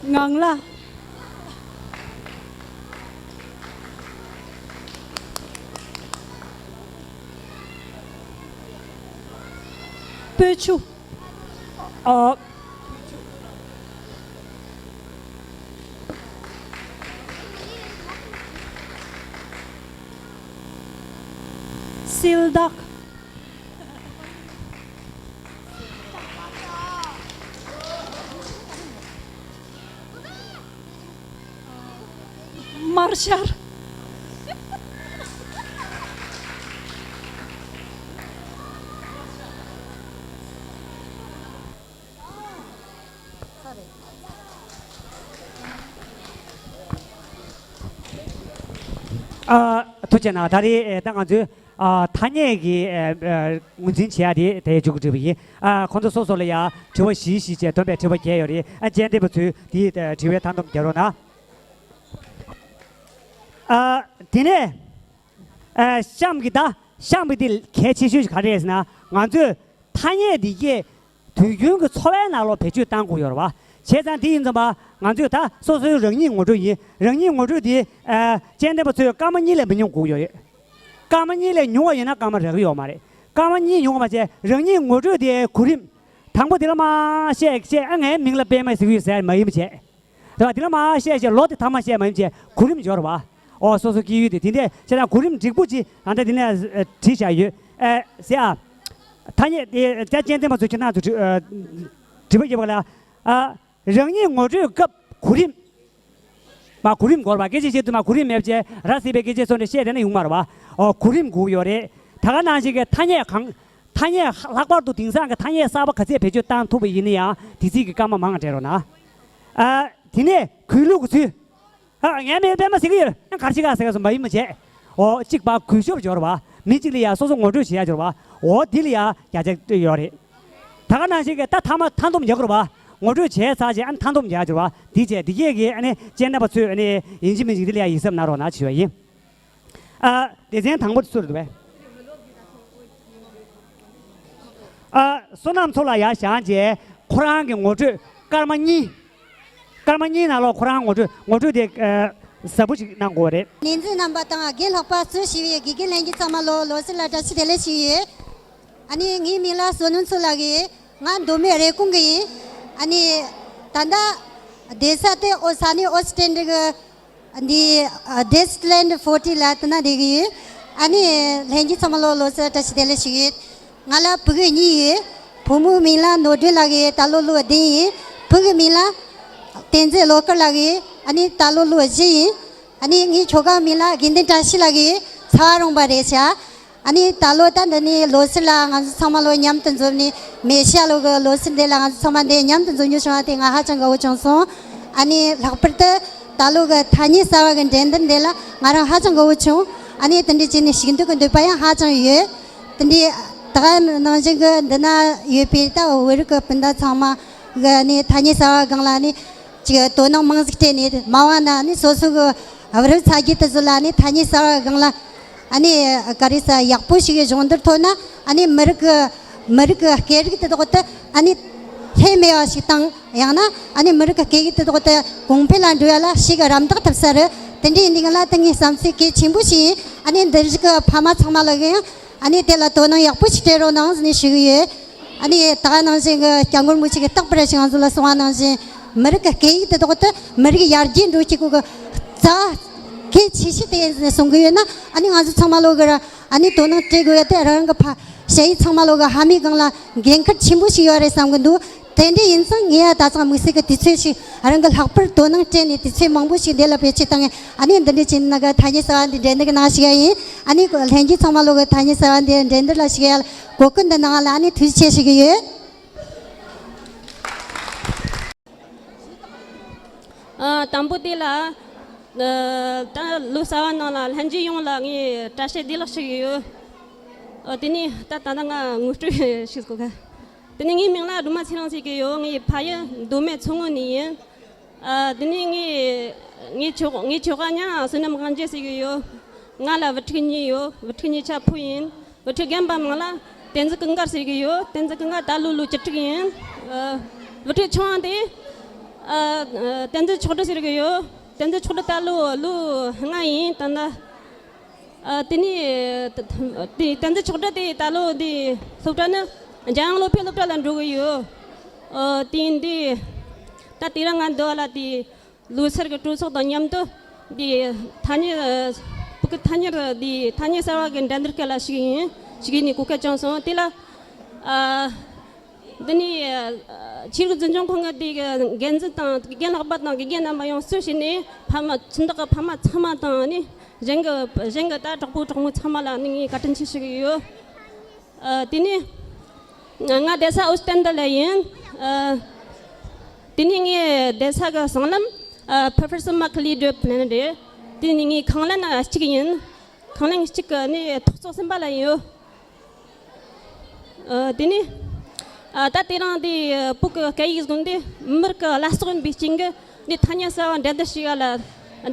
ངང་ལག། སྤོས་ཆུ། ཨ། སིལ་དྭགས། དམར་ཤར། ཨ། ཐུགས་རྗེ་གནང་། ད་རེས་ད་ང་ཚོའི་ཨ། ཐ་སྙད་ཀྱི་ཨ། ཨ། ངོས་འཛིན་བྱེད་ཡ་དེ་དེ་མཇུག་གི་འགྲིག་པ་ཡིན། ཨ། ཁོང་ཚོ་སོ་སོ་ལ་ཡ་དྲི་བ་བཞི་བཞི་བྱས་བསྡོམས་པའི་དྲི་བ་བརྒྱད་ཡོད་རེད། ཨ། དཔྱད་འདེམས་པ་ཚོས་དེའི་དྲི་བའི་མཐའ་སྡོམ་རྒྱག་རོགས་གནང་། ཨ། དེ་ནས་ཨ། གཤམ་གྱི་ད་གཤམ་གྱི་དེ་གལ་ཆེ་ཤོས་ཤིག་ག་རེ་རེད་ཟེར་ན། ང་ཚོས་ཐ་སྙད་འདི་གས་དུས་རྒྱུན་གྱི་འཚོ་བའི་ནང་ལོགས་བེད་སྤྱོད་གཏང་དགོས་ཡོད་རེད་བ། བྱས་ཙང་དེ་ཡིན་ཙམ་པ་ང་ཚོས་ད་སོ་སོའི་རང་ཉིད་ངོ་སྤྲོད་ཡིན། རང་ཉིད་ངོ་སྤྲོད་དེ་ཨ། དཔྱད་འདེམས་པ་ཚོས་སྐར་མ་གཉིས་ལས་མི་ཉུང་དགོས་ཡོད་རེད། སྐར་མ་གཉིས་ལས་ཉུང་བ་ཡོད་ན་སྐར་མ་རག་གི་ཡོད་མ་རེད། སྐར་མ་གཉིས་ཉུང་བ་མ་བྱས། རང་ཉིད་ངོ་སྤྲོད་དེ་གོ་རིམ། དང་པོ་དེ་ལ་མར་བཤད་བཤད། ཨ། ངའི་མིང་ལ་པད་མ་ཟེར་གྱི་ཡོད་ཟེར་མ་ཡིན་པ་བྱས། རེད་བ། དེ་ལ་མར་བཤད་བཤད། ལོ་དེ་ཐ་མ་བཤད་མ་ཡིན་བྱས། གོ་རིམ་སྦྱོར་བ། ཨོ། སོ་སོ་སྐྱེས་ཡུལ་དེ་དེ་འདྲས་བྱས་ན་གོ་རིམ་འགྲིག་པོ་ཅིག་ད་ལྟ་དེ་ནས་ཨ། བྲིས་བཞག་ཡོད། ཨ། ཟེར་ཨ། ཐ་སྙད་དེ་ད་དཔྱད་འདེམས་པ་ཚོས་ཁྱེད་རང་ཚོ་དྲི་ཨ། དྲི་བ་བརྒྱབ་པ་ལ། ཨ། རང་ཉིད་ངོ་སྤྲོད་སྐབས་གོ་རིམ། མ་གོ་རིམ་དགོས་རེད་བ། སྐད་ཆ་བཤད་དུས་མ་གོ་རིམ་མེད་བྱས་ར་བཟི་བའི་སྐད་ཆ་སོགས་འདྲ་བཤད་བསྡད་ན་ཡོང་མ་རེད་བ། ཨོ། གོ་རིམ་དགོས་ཡོད་རེད། ད་ག་ནང་བཞིན་གྱི་ཐ་སྙད་གང་། ཐ་སྙད་ལྷག་པར་དུ་དེང་སང་གི་ཐ་སྙད་གསར་པ་ག་ཚད་བེད་སྤྱོད་བཏང་ཐུབ་པ་ཡིན་ན་ཡང་དེ་ཚིག་གི་སྐར་མ་མང་བ་སྤྲད་རོགས་གནང་། ཨ། དེ་ནས་གུས་ལུགས་ཀྱི་ཚུལ། ཨ། ངའི་མིང་པད་མ་ཟེར་གྱི་ཡོད། ཨ། ག་རེ་བྱེད་ག་ཟེར་ག་སོ་མ་ཡིན་མ་བྱས། ཨོ། གཅིག་པ་གུས་ཞབས་སྦྱོར་བ། མི་གཅིག་ལ་ཡ་སོ་སོ་ངོ་སྤྲོད་བྱེད་ཡ་སྦྱོར་བ། ཨོ། འདི་ལ་ཡ་བརྒྱ་ཆ་ཡོད་རེད། ད་ག་ནང་བཞིན་གྱི་ད་ཐ་མ་མཐའ་སྡོམ་རྒྱག་དགོས་རེད་བ། ངོ་སྤྲོད་བྱས་ཚར་རྗེས་ཨ་ནི་མཐའ་སྡོམ་རྒྱག་ཡ་སྦྱོར་བ། འདི་བྱས་འདི་གས་ཀྱི་ཨ་ནི་དཔྱད་འདེམས་པ་ཚོས་ཨ་ནི་ཡིན་གཅིག་མིན་གཅིག་འདི་ལ་ཡ་ཡིད་གཟབ་གནང་རོགས་གནང་ཞུ་བ་ཡིན། ཨ། སྡེ་ཚན་དང་པོ་དེ་སུ་རེད་འདུག་བས། ཨ། བསོད་ནམས་མཚོ་ལགས་ཡར་བཞེངས་རྗེས་ཁོ་རང་གི་ངོ་སྤྲོད་སྐར་མ་གཉིས། སྐར་མ་གཉིས་ནང་ལོགས་ཁོ་རང་ངོ་སྤྲོད་ངོ་སྤྲོད་དེ་ཨ། ཟབ་པོ་ཞིག་གནང་དགོས་རེད། ཉན་མཁན་རྣམ་པ་དང་རྒན་ལྷག་པ་གཙོས་བྱས་པའི་དགེ་རྒན་ལྷན་རྒྱས་ཚང་མ་ལོ་ལོ་གསར་ལ་བཀྲ་ཤིས་བདེ་ལེགས་ཞུ་ཡི་ཡོད། ཨ་ནི་ངའི་མིང་ལ་བསོད་ནམས་མཚོ་ལགས་ཡིན། ང་མདོ་སྨད་རེབ་གོང་གི་ཡིན། ཨ་ནི་ད་ ད་ལྟ་བསྡད་ས་དེ་ཨོ་ས་ནི་ཨོ་སི་ཀྲན་ཌི་གི་འདི་ཨ་ཌི་སི་ལན་ཌི་ཕོར་ཊི་ལ་དེ་ན་བསྡད་གི་ཡོད། ཨ་ནི་ལྷན་རྒྱས་ཚང་མ་ལོ་ལོ་གསར་བཀྲ་ཤིས་བདེ་ལེགས་ཞུ་གི་ཡོད། ང་ལ་བུ་གུ་གཉིས་ཡོད། བུ་མོའི་མིང་ལ་ནོར་སྒྲོན་ལགས་ཡིན། ད་ལོ་ལོ་བདུན་ཡིན། བུ་གུའི་མིང་ལ་བསྟན་འཛིན་བློ་དཀར་ལགས་ཡིན། ཨ་ནི་ད་ལོ་ལོ་བཞི་ཡིན། ཨ་ནི་ངའི་ཁྱོ་གའི་མིང་ལ་དགེ་འདུན་བཀྲ་ཤིས་ལགས་ཡིན། ཚ་བ་རོང་པ་རེད་ཤག་ཨ་ནི་ད་ལོ་ད་འདི་ནས་ལོ་གསར་ལ་ང་ཚོ་ཚང་མ་ལོ་མཉམ་དུ་འཛོམས་ནས་མེ་ཤ་ལོ་གི་ལོ་གསར་འདི་ལ་ང་ཚོ་ཚང་མ་འདི་མཉམ་དུ་འཛོམས་རྒྱུ་བྱུང་བ་དེ་ང་ཧ་ཅང་དགའ་བོ་བྱུང་སོང་། ཨ་ནི་ལྷག་པར་དུ་ད་ལོ་གི་ཐ་སྙད་གསར་བ་གི་འགྲན་བསྡུར་འདི་ལ་ང་རང་ཧ་ཅང་དགའ་བོ་བྱུང་། ཨ་ནི་དེ་འདྲའི་བྱས་ནས་ཞུགས་འདོད་ཀྱི་འདོད་པ་ཡང་ཧ་ཅང་ཡོད། དེ་འདྲའི་ད་ག་ནང་བཞིན་གི་འདི་ན་ཡོད་པའི་ད་བོད་རིགས་ཀྱི་སྤུན་ཟླ་ཚང་མ་གི་ནི་ཐ་སྙད་གསར་བ་སྒང་ལ་ནི་ཅིག་དོ་སྣང་མང་ཟིག་སྤྲད་ནས་མ་འོངས་ན་ནི་སོ་སོ་གི་བུ་རབས་ཚ་རྒྱུད་དེ་ཚོ་ལ་ནི་ཐ་སྙད་གསར་བ་སྒང་ལ་ཨ་ནི་ག་རེ་ཟ་ཡག་པོ་ཞིག་གི་སྦྱོང་བརྡར་ཐོབ་ན། ཨ་ནི་མི་རིགས་ཀྱི་མི་རིགས་ཀྱི་སྐད་རིགས་དེ་དག་ཏུ་ཨ་ནི་ལྷད་མེད་པ་ཞིག་དང་། ཡང་ན་ཨ་ནི་མི་རིགས་ཀྱི་སྐད་ཡིག་དེ་དག་ཏུ་གོང་འཕེལ་ལ་འགྲོ་ཡ་ལ་ཞིག་རམ་འདེགས་ཐུབ་ས་རེད། དེ་འདྲའི་ཡིན་དུས་ང་ལ་དེ་ངའི་བསམ་ཚུལ་གལ་ཆེན་པོ་ཞིག་ཡིན། ཨ་ནི་འདི་རིགས་ཀྱི་ཕ་མ་ཚང་མ་ལ་ཡང་ཨ་ནི་དེ་ལ་དོ་སྣང་ཡག་པོ་ཞིག་སྤྲད་རོགས་གནང་ཟེར་ནས་ཞུ་གི་ཡོད། ཨ་ནི་ད་ག་ནང་བཞིན་གྱི་སྐྱབས་མགོན་རིན་པོ་ཆེ་གིས་རྟག་པར་ཞིག་ང་ཚོ་ལ་གསུང་བ་ནང་བཞིན་མི་རིགས་ཀྱི་སྐད་ཡིག་དེ་དག་ཏུ་མི་རིགས་ཡར་རྒྱས་འགྲོ་བྱེད་སྒོ་གི་རྩ་གལ་ཆེ་ཤོས་དེ་ཡིན་ཟེར་གསུང་གི་ཡོད་ན། ཨ་ནི་ང་ཚོ་ཚང་མ་ལོ་གི་ར་ཨ་ནི་དོ་སྣང་སྤྲད་དགོས་ཡ་དེ་རང་རང་གི་ཕ་ཞ་ཡིས་ཚང་མ་ལོ་གི་ཕ་མའི་སྒང་ལ་འགན་ཁུར་ཆེན་པོ་ཞིག་ཡོད་རེད་བསམ་གི་འདུག་དེ་འདྲ་ཡིན་ཙང་ངས་ཡ་ད་ཚང་དམིགས་བསལ་གྱི་དུས་ཚོད་ཞིག་རང་གི་ལྷག་པར་དོ་སྣང་སྤྲད་ནས་དུས་ཚོད་མང་པོ་ཞིག་འདི་ལ་བེད་སྤྱོད་བཏང་ངས། ཨ་ནི་འདི་འདྲ་བྱས་ན་ག་ཐ་སྙད་གསར་བ་འདི་འགྲན་བསྡུར་གི་ནང་ཞུགས་ཡ་ཡིན། ཨ་ནི་ལྷན་རྒྱས་ཚང་མ་ལོ་གི་ཐ་སྙད་གསར་བ་འདི་འགྲན་བསྡུར་ལ་ཞུགས་ཡ་ལ་གོ་སྐབས་འདི་གནང་བ་ལ་ཨ་ནི་ཐུགས་རྗེ་ཆེ་ཞུ་གི་ཡོད། ཨ། དང་པོ་དེ་ལ། ཨ། ད་ལོ་གསར་བ་ནང་ལ་ལྷན་རྒྱས་ཡོངས་ལ་ངས་བཀྲ་ཤིས་བདེ་ལེགས་ཞུ་གི་ཡོད། ཨ། དེ་ནས་ད་ད་ལྟ་ང་ངོ་སྤྲོད་ཞུ་དགོས་ག་དེ་ནས་ངའི་མིང་ལ་སྒྲོལ་མ་ཚེ་རིང་ཟེར་གི་ཡོད། ངའི་ཕ་ཡུལ་མདོ་སྨད་མཚོ་སྔོན་ནས་ཡིན། ཨ། དེ་ནས་ངའི་ངའི་ཁྱོ་ངའི་ཁྱོ་ག་མྱིང་བསོད་ནམས་དབང་རྒྱལ་ཟེར་གི་ཡོད། ང་ལ་བུ་ཕྲུག་གཉིས་ཡོད། བུ་ཕྲུག་གཉིས་ཆ་བུ་ཡིན། བུ་ཕྲུག་རྒན་པ་མིང་ལ་བསྟན་འཛིན་ཀུན་དགའ་ཟེར་གི་ཡོད། བསྟན་འཛིན་ཀུན་དགའ་ད་ལོ་ལོ་བཅུ་དྲུག་ཡིན། ཨ། བུ་ཕྲུག་ཆུང་བ་དེ། ཨ། བསྟན་འཛིན་མཆོག་སྒྲོན་ཟེར་གི་ཡོད། བསྟན་འཛིན་མཆོག་སྒྲོན་ད་ལོ་ལོ་ལྔ་ཡིན་ད་ལྟ། ཨ། དེ་ནས་དེ་བསྟན་འཛིན་མཆོག་སྒྲོན་དེ་ད་ལོ་དེ་སློབ་གྲྭ་ནི་འཇམ་དབྱངས་བློ་འཕེལ་སློབ་གྲྭ་ལ་འགྲོ་གི་ཡོད། ཨ། དེ་ཡིན་དུས་ད་དེ་རིང་ང་འདི་བ་ལ་དེ། ལོ་སར་གྱི་སྤྲོ་ཚོགས་དང་མཉམ་དུ་འདི་ཐ་སྙད། ཕྲུ་གུ་ཐ་སྙད་འདི་ཐ་སྙད་གསར་བ་གི་འགྲན་བསྡུར་སྐབས་ལ་ཞུགས་ཡིན། ཞུགས་ནས་གོ་སྐབས་བྱུང་སོང་། དེ་ལ་ཨ། འདི་ནས་ཨ། ཆོས་རིག་འཛིན་སྐྱོང་ཁང་གི་འདི་གི་འགན་འཛིན་དང་དགེ་རྒན་ལྷག་པ་དང་དགེ་རྒན་རྣམ་པ་ཡོངས་གཙོ་བྱས་ནས་ཕ་མ་ཁྱིམ་བདག་གི་ཕ་མ་ཚང་མ་དང་ནི་གཞན་གྱི་གཞན་གྱི་ད་གྲོགས་པོ་གྲོགས་མོ་ཚང་མ་ལ་ནི་ངས་བཀའ་དྲིན་ཆེ་ཞུ་གི་ཡོད། ཨ། དེ་ནས་ང་བསྡད་ས་ཨོ་སི་ཏན་ཏ་ལ་ཡིན། ཨ། དེ་ནས་ངའི་བསྡད་ས་གི་སྲང་ལམ། ཨ། Professor Macleod Plain རེད། དེ་ནས་ངའི་ཁང་ལན་གཅིག་ཡིན། ཁང་ལན་གཅིག་གི་ནི་ཐོག་བརྩེགས་གསུམ་པ་ལ་ཡིན་ཡོད། ཨ། དེ་ནས་ཨ། ད་དེ་རིང་འདི་བོད་ཀྱི་སྐད་ཡིག་ཟེར་འདི་མི་རིགས་ཀྱི་བླ་སྲོག་ཡིན་པའི་རྐྱེན་གྱིས་འདི་ཐ་སྙད་གསར་བ་འགྲན་བསྡུར་ཞུགས་ཡ་ལ་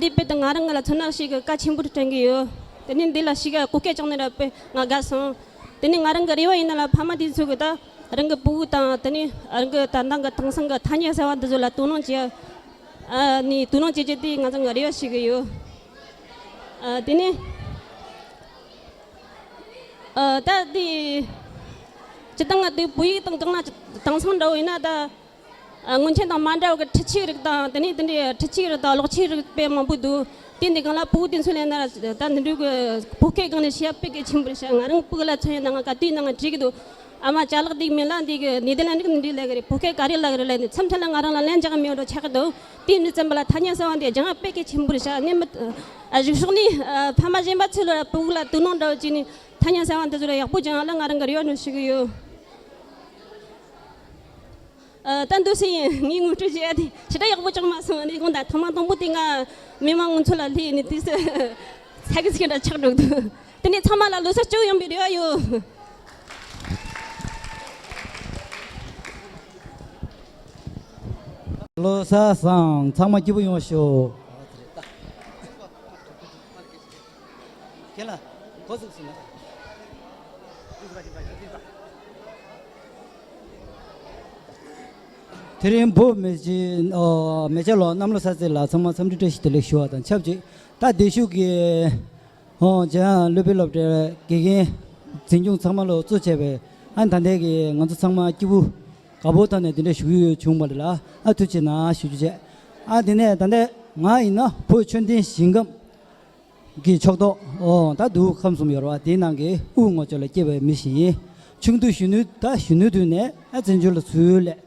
འདི་དཔེ་དེ་ང་རང་ལ་མཚོན་ན་ཞིག་གི་གལ་ཆེན་པོ་དྲན་གྱི་ཡོད། དེ་ནས་འདི་ལ་ཞུགས་ཡ་གོ་སྐབས་བྱུང་ནི་ར་དཔེ་ང་དགའ་སོང་། དེ་ནས་ང་རང་གི་རེ་བ་ཡིན་ན་ལ་ཕ་མ་དེ་ཚོ་གི་ད་རང་གི་བུ་གུ་དང་དེ་ནས་རང་གི་ད་ནང་གི་དེང་སང་གི་ཐ་སྙད་གསར་བ་འདི་ཚོ་ལ་དོ་སྣང་བྱེད་ཨ་ནི་དོ་སྣང་བྱེད་རྒྱུ་དེ་ང་ཚོ་གི་རེ་བ་ཞུ་གི་ཡོད། ཨ། དེ་ནས་ཨ། ད་དེ་སྤྱིར་བཏང་ང་དེ་བོད་ཡིག་དང་སྒང་ལ་དེང་སང་འདྲ་བོ་ཡིན་ན་ད། ཨ། སྔོན་ཆད་དང་མ་འདྲ་བ་གི་འཕྲུལ་ཆས་རིགས་དང་དེ་ནས་དེ་འདྲའི་འཕྲུལ་ཆས་རིགས་དང་གློག་ཆས་རིགས་དཔེ་མང་པོ་འདུག་དེ་འདི་སྒང་ལ་བོད་དེ་ཚོ་ལས་ན་ད་འདི་འདྲའི་གི་བོད་སྐད་སྒང་ནས་བཤད་དཔེ་གལ་ཆེན་པོ་རེད་ཤག་ང་རང་ཕྲུ་གུ་ལ་མཚོན་ཡོད་ན་ང་ག་དུས་ནང་ང་དྲིས་གི་འདུག་ཨ་མ་ཅ་ལག་འདི་མིན་ལ་འདི་གི་ནི་དེ་ལ་འདི་གི་འདི་ལས་གི་རེད། བོད་སྐད་ག་རེ་ལ་གི་རེད་ལས་ནི་མཚམས་མཚམས་ལ་ང་རང་ལ་ལན་རྒྱག་མེད་འགྲོ་ཆགས་གི་འདུག་དེ་ནི་ཙམ་པ་ལ་ཐ་སྙད་གསར་བ་འདི་སྦྱང་བ་དཔེ་གལ་ཆེན་པོ་རེད་ཤག་ནི་མི་ཨ་གཞུག་ཕྱོགས་ནི་ཨ་ཕ་མ་གཞན་པ་ཚོ་ལ་ཕྲུ་གུ་ལ་དོ་སྣང་འདྲ་བོ་བྱས་ནི་ཐ་སྙད་གསར་བ་འདི་ཚོ་ལ་ཡག་པོ་སྦྱང་བ་ལ་ང་རང་གི་རེ་བ་འདྲ་ཞུ་གི་ཡོད། ཨ། ད་འདུག་སེ་ཡིན། ངའི་ངོ་སྤྲོད་བྱེད་ཡ་དེ་ཞེ་དྲག་ཡག་པོ་ཅང་མ་སོང་། ཨ་ནི་དགོངས་དག་ཐེངས་མ་དང་པོ་དེ་ང་མི་མང་ངོ་ཚོ་ལ་སླེབས་ནས་དུས་སུ་ཚ་གི་ཚི་གི་འདྲ་ཆགས་འགྲོ་གི་འདུག་དེ་ནས་ཚང་མ་ལ་ལོ་གསར་སྐྱིད་པོ་ཡོང་བའི་རེ་བ་ཡོད། ལོ་གསར་བཟང་། ཚང་མ་སྐྱིད་པོ་ཡོང་བ་ཤོག་ཁྱེད་ལ་གོ་ཟུག་ཟིན་ན། དེ་རིང་བོད་མི་སྤྱི་ཨ་མེ་བྱ་ལོ་གནམ་ལོ་གསར་ཚེས་ལ་ཚང་མ་འཚམས་འདྲི་བཀྲ་ཤིས་བདེ་ལེགས་ཞུ་བ་དང་ཆབས་ཅིག་ད་བདེ་ཤུགས་ཀྱི་ཨོ་འཇམ་དབྱངས་སློབ་དཔོན་སློབ་གྲྭའི་དགེ་རྒན་འཛིན་སྐྱོང་ཚང་མ་ལོ་གཙོ་བྱས་པའི་ཨ་ད་ལྟའི་གི་ང་ཚོ་ཚང་མ་སྐྱིད་པོ། དགའ་པོ་ཐོག་ནས་དེ་འདྲ་ཞུ་གི་ཡོད་བྱུང་བ་རེད་ལ། ཨ་ཐུགས་རྗེ་གནང་ཞུ་རྒྱུ་བྱས། ཨ་དེ་ནས་ད་ལྟ་ང་ཡིན་ན་བོད་ཆོས་ལྡན་ཞིང་ཁམས་ཀྱི་ཕྱོགས་གཏོགས། ཨོ་ད་འདུག་ཁམས་གསུམ་ཡོད་རེད་བ། དེའི་ནང་གི་དབུས་ངོས་ཕྱོགས་ལ་སྐྱེས་པའི་མི་ཞིག་ཡིན། ཆུང་དུས་གཞོན་ནུ་ད་གཞོན་ནུ་དུས་ནས་ཨ་བཙན་བྱོལ་ལ་ཚུར་སླེབས།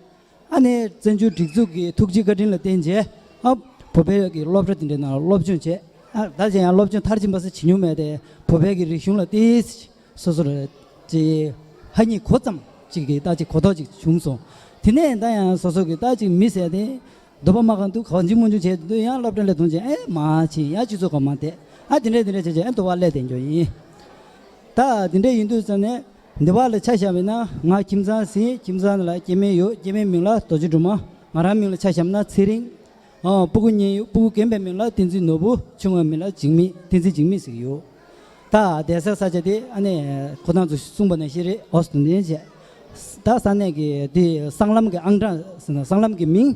ཨ་ནི་བཙན་བྱོལ་སྒྲིག་འཛུགས་ཀྱི་ཐུགས་རྗེ་བཀའ་དྲིན་ལ་བརྟེན་བྱས། ཨ་བོད་པའི་གི་སློབ་གྲྭ་དེ་འདྲའི་ནང་སློབ་སྦྱོང་བྱས། ཨ་ད་ཅི་ཡང་སློབ་སྦྱོང་མཐར་ཕྱིན་པ་སེ་བྱེད་མྱོང་མེད་དེ། བོད་པའི་གི་རིག་གཞུང་ལ་ཏིས་སོ་སོར་ཅི་ཧ་ཉིད་གོ་ཙམ་ཅིག་གི་ད་ཅིག་གོ་རྟོགས་ཅིག་བྱུང་སོང་། དེ་ནས་ད་ཡང་སོ་སོ་གི་ད་ཅིག་མི་ཟེར་དེ་འདོད་པ་མ་ཁེངས་དུས་གང་ཅི་མང་ཅུང་བྱས་དུས་ཡང་སློབ་གྲྭ་ལ་ཐོན་བྱས། ཨེ་མ་ཕྱིན་ཡང་སྤྱི་ཚོགས་གང་མང་དེ་ཨ་དེ་འདྲས་དེ་འདྲས་བྱས་བྱས་ཨེ་འདོད་པ་སླེབས་དེ་འགྱོ་ཡིན། ད་དེ་འདྲས་ཡིན་དུས་ཙམ་ནས་འདི་བ་ལ་ཆ་བཞག་པ་ཡིན་ན། ང་ཁྱིམ་ཚང་ཟིན། ཁྱིམ་ཚང་ལ་སྐྱེ་དམན་ཡོད། སྐྱེ་དམན་མིང་ལ་རྡོ་རྗེ་སྒྲོལ་མ། ང་རང་མིང་ལ་ཆ་བཞག་ན་ཚེ་རིང་། ཨ་སྤུ་གུ་གཉིས་ཡོད། སྤུ་གུ་རྒན་པའི་མིང་ལ་བསྟན་འཛིན་ནོར་བུ། ཆུང་བའི་མིང་ལ་འཇིགས་མེད། བསྟན་འཛིན་འཇིགས་མེད་ཟེར་གྱི་ཡོད། ད་བསྡད་སའི་ས་ཆ་དེ་ཨ་ནི་ཁོ་རང་ཚོ་གསུངས་པ་ནང་བཞིན་རེད། ཨོ་སི་ཏུ་ནི་བྱས། ད་ས་གནས་ཀྱི་དེ་སྲང་ལམ་གྱི་ཨང་གྲངས་ཟེར་ན། སྲང་ལམ་གྱི་མིང་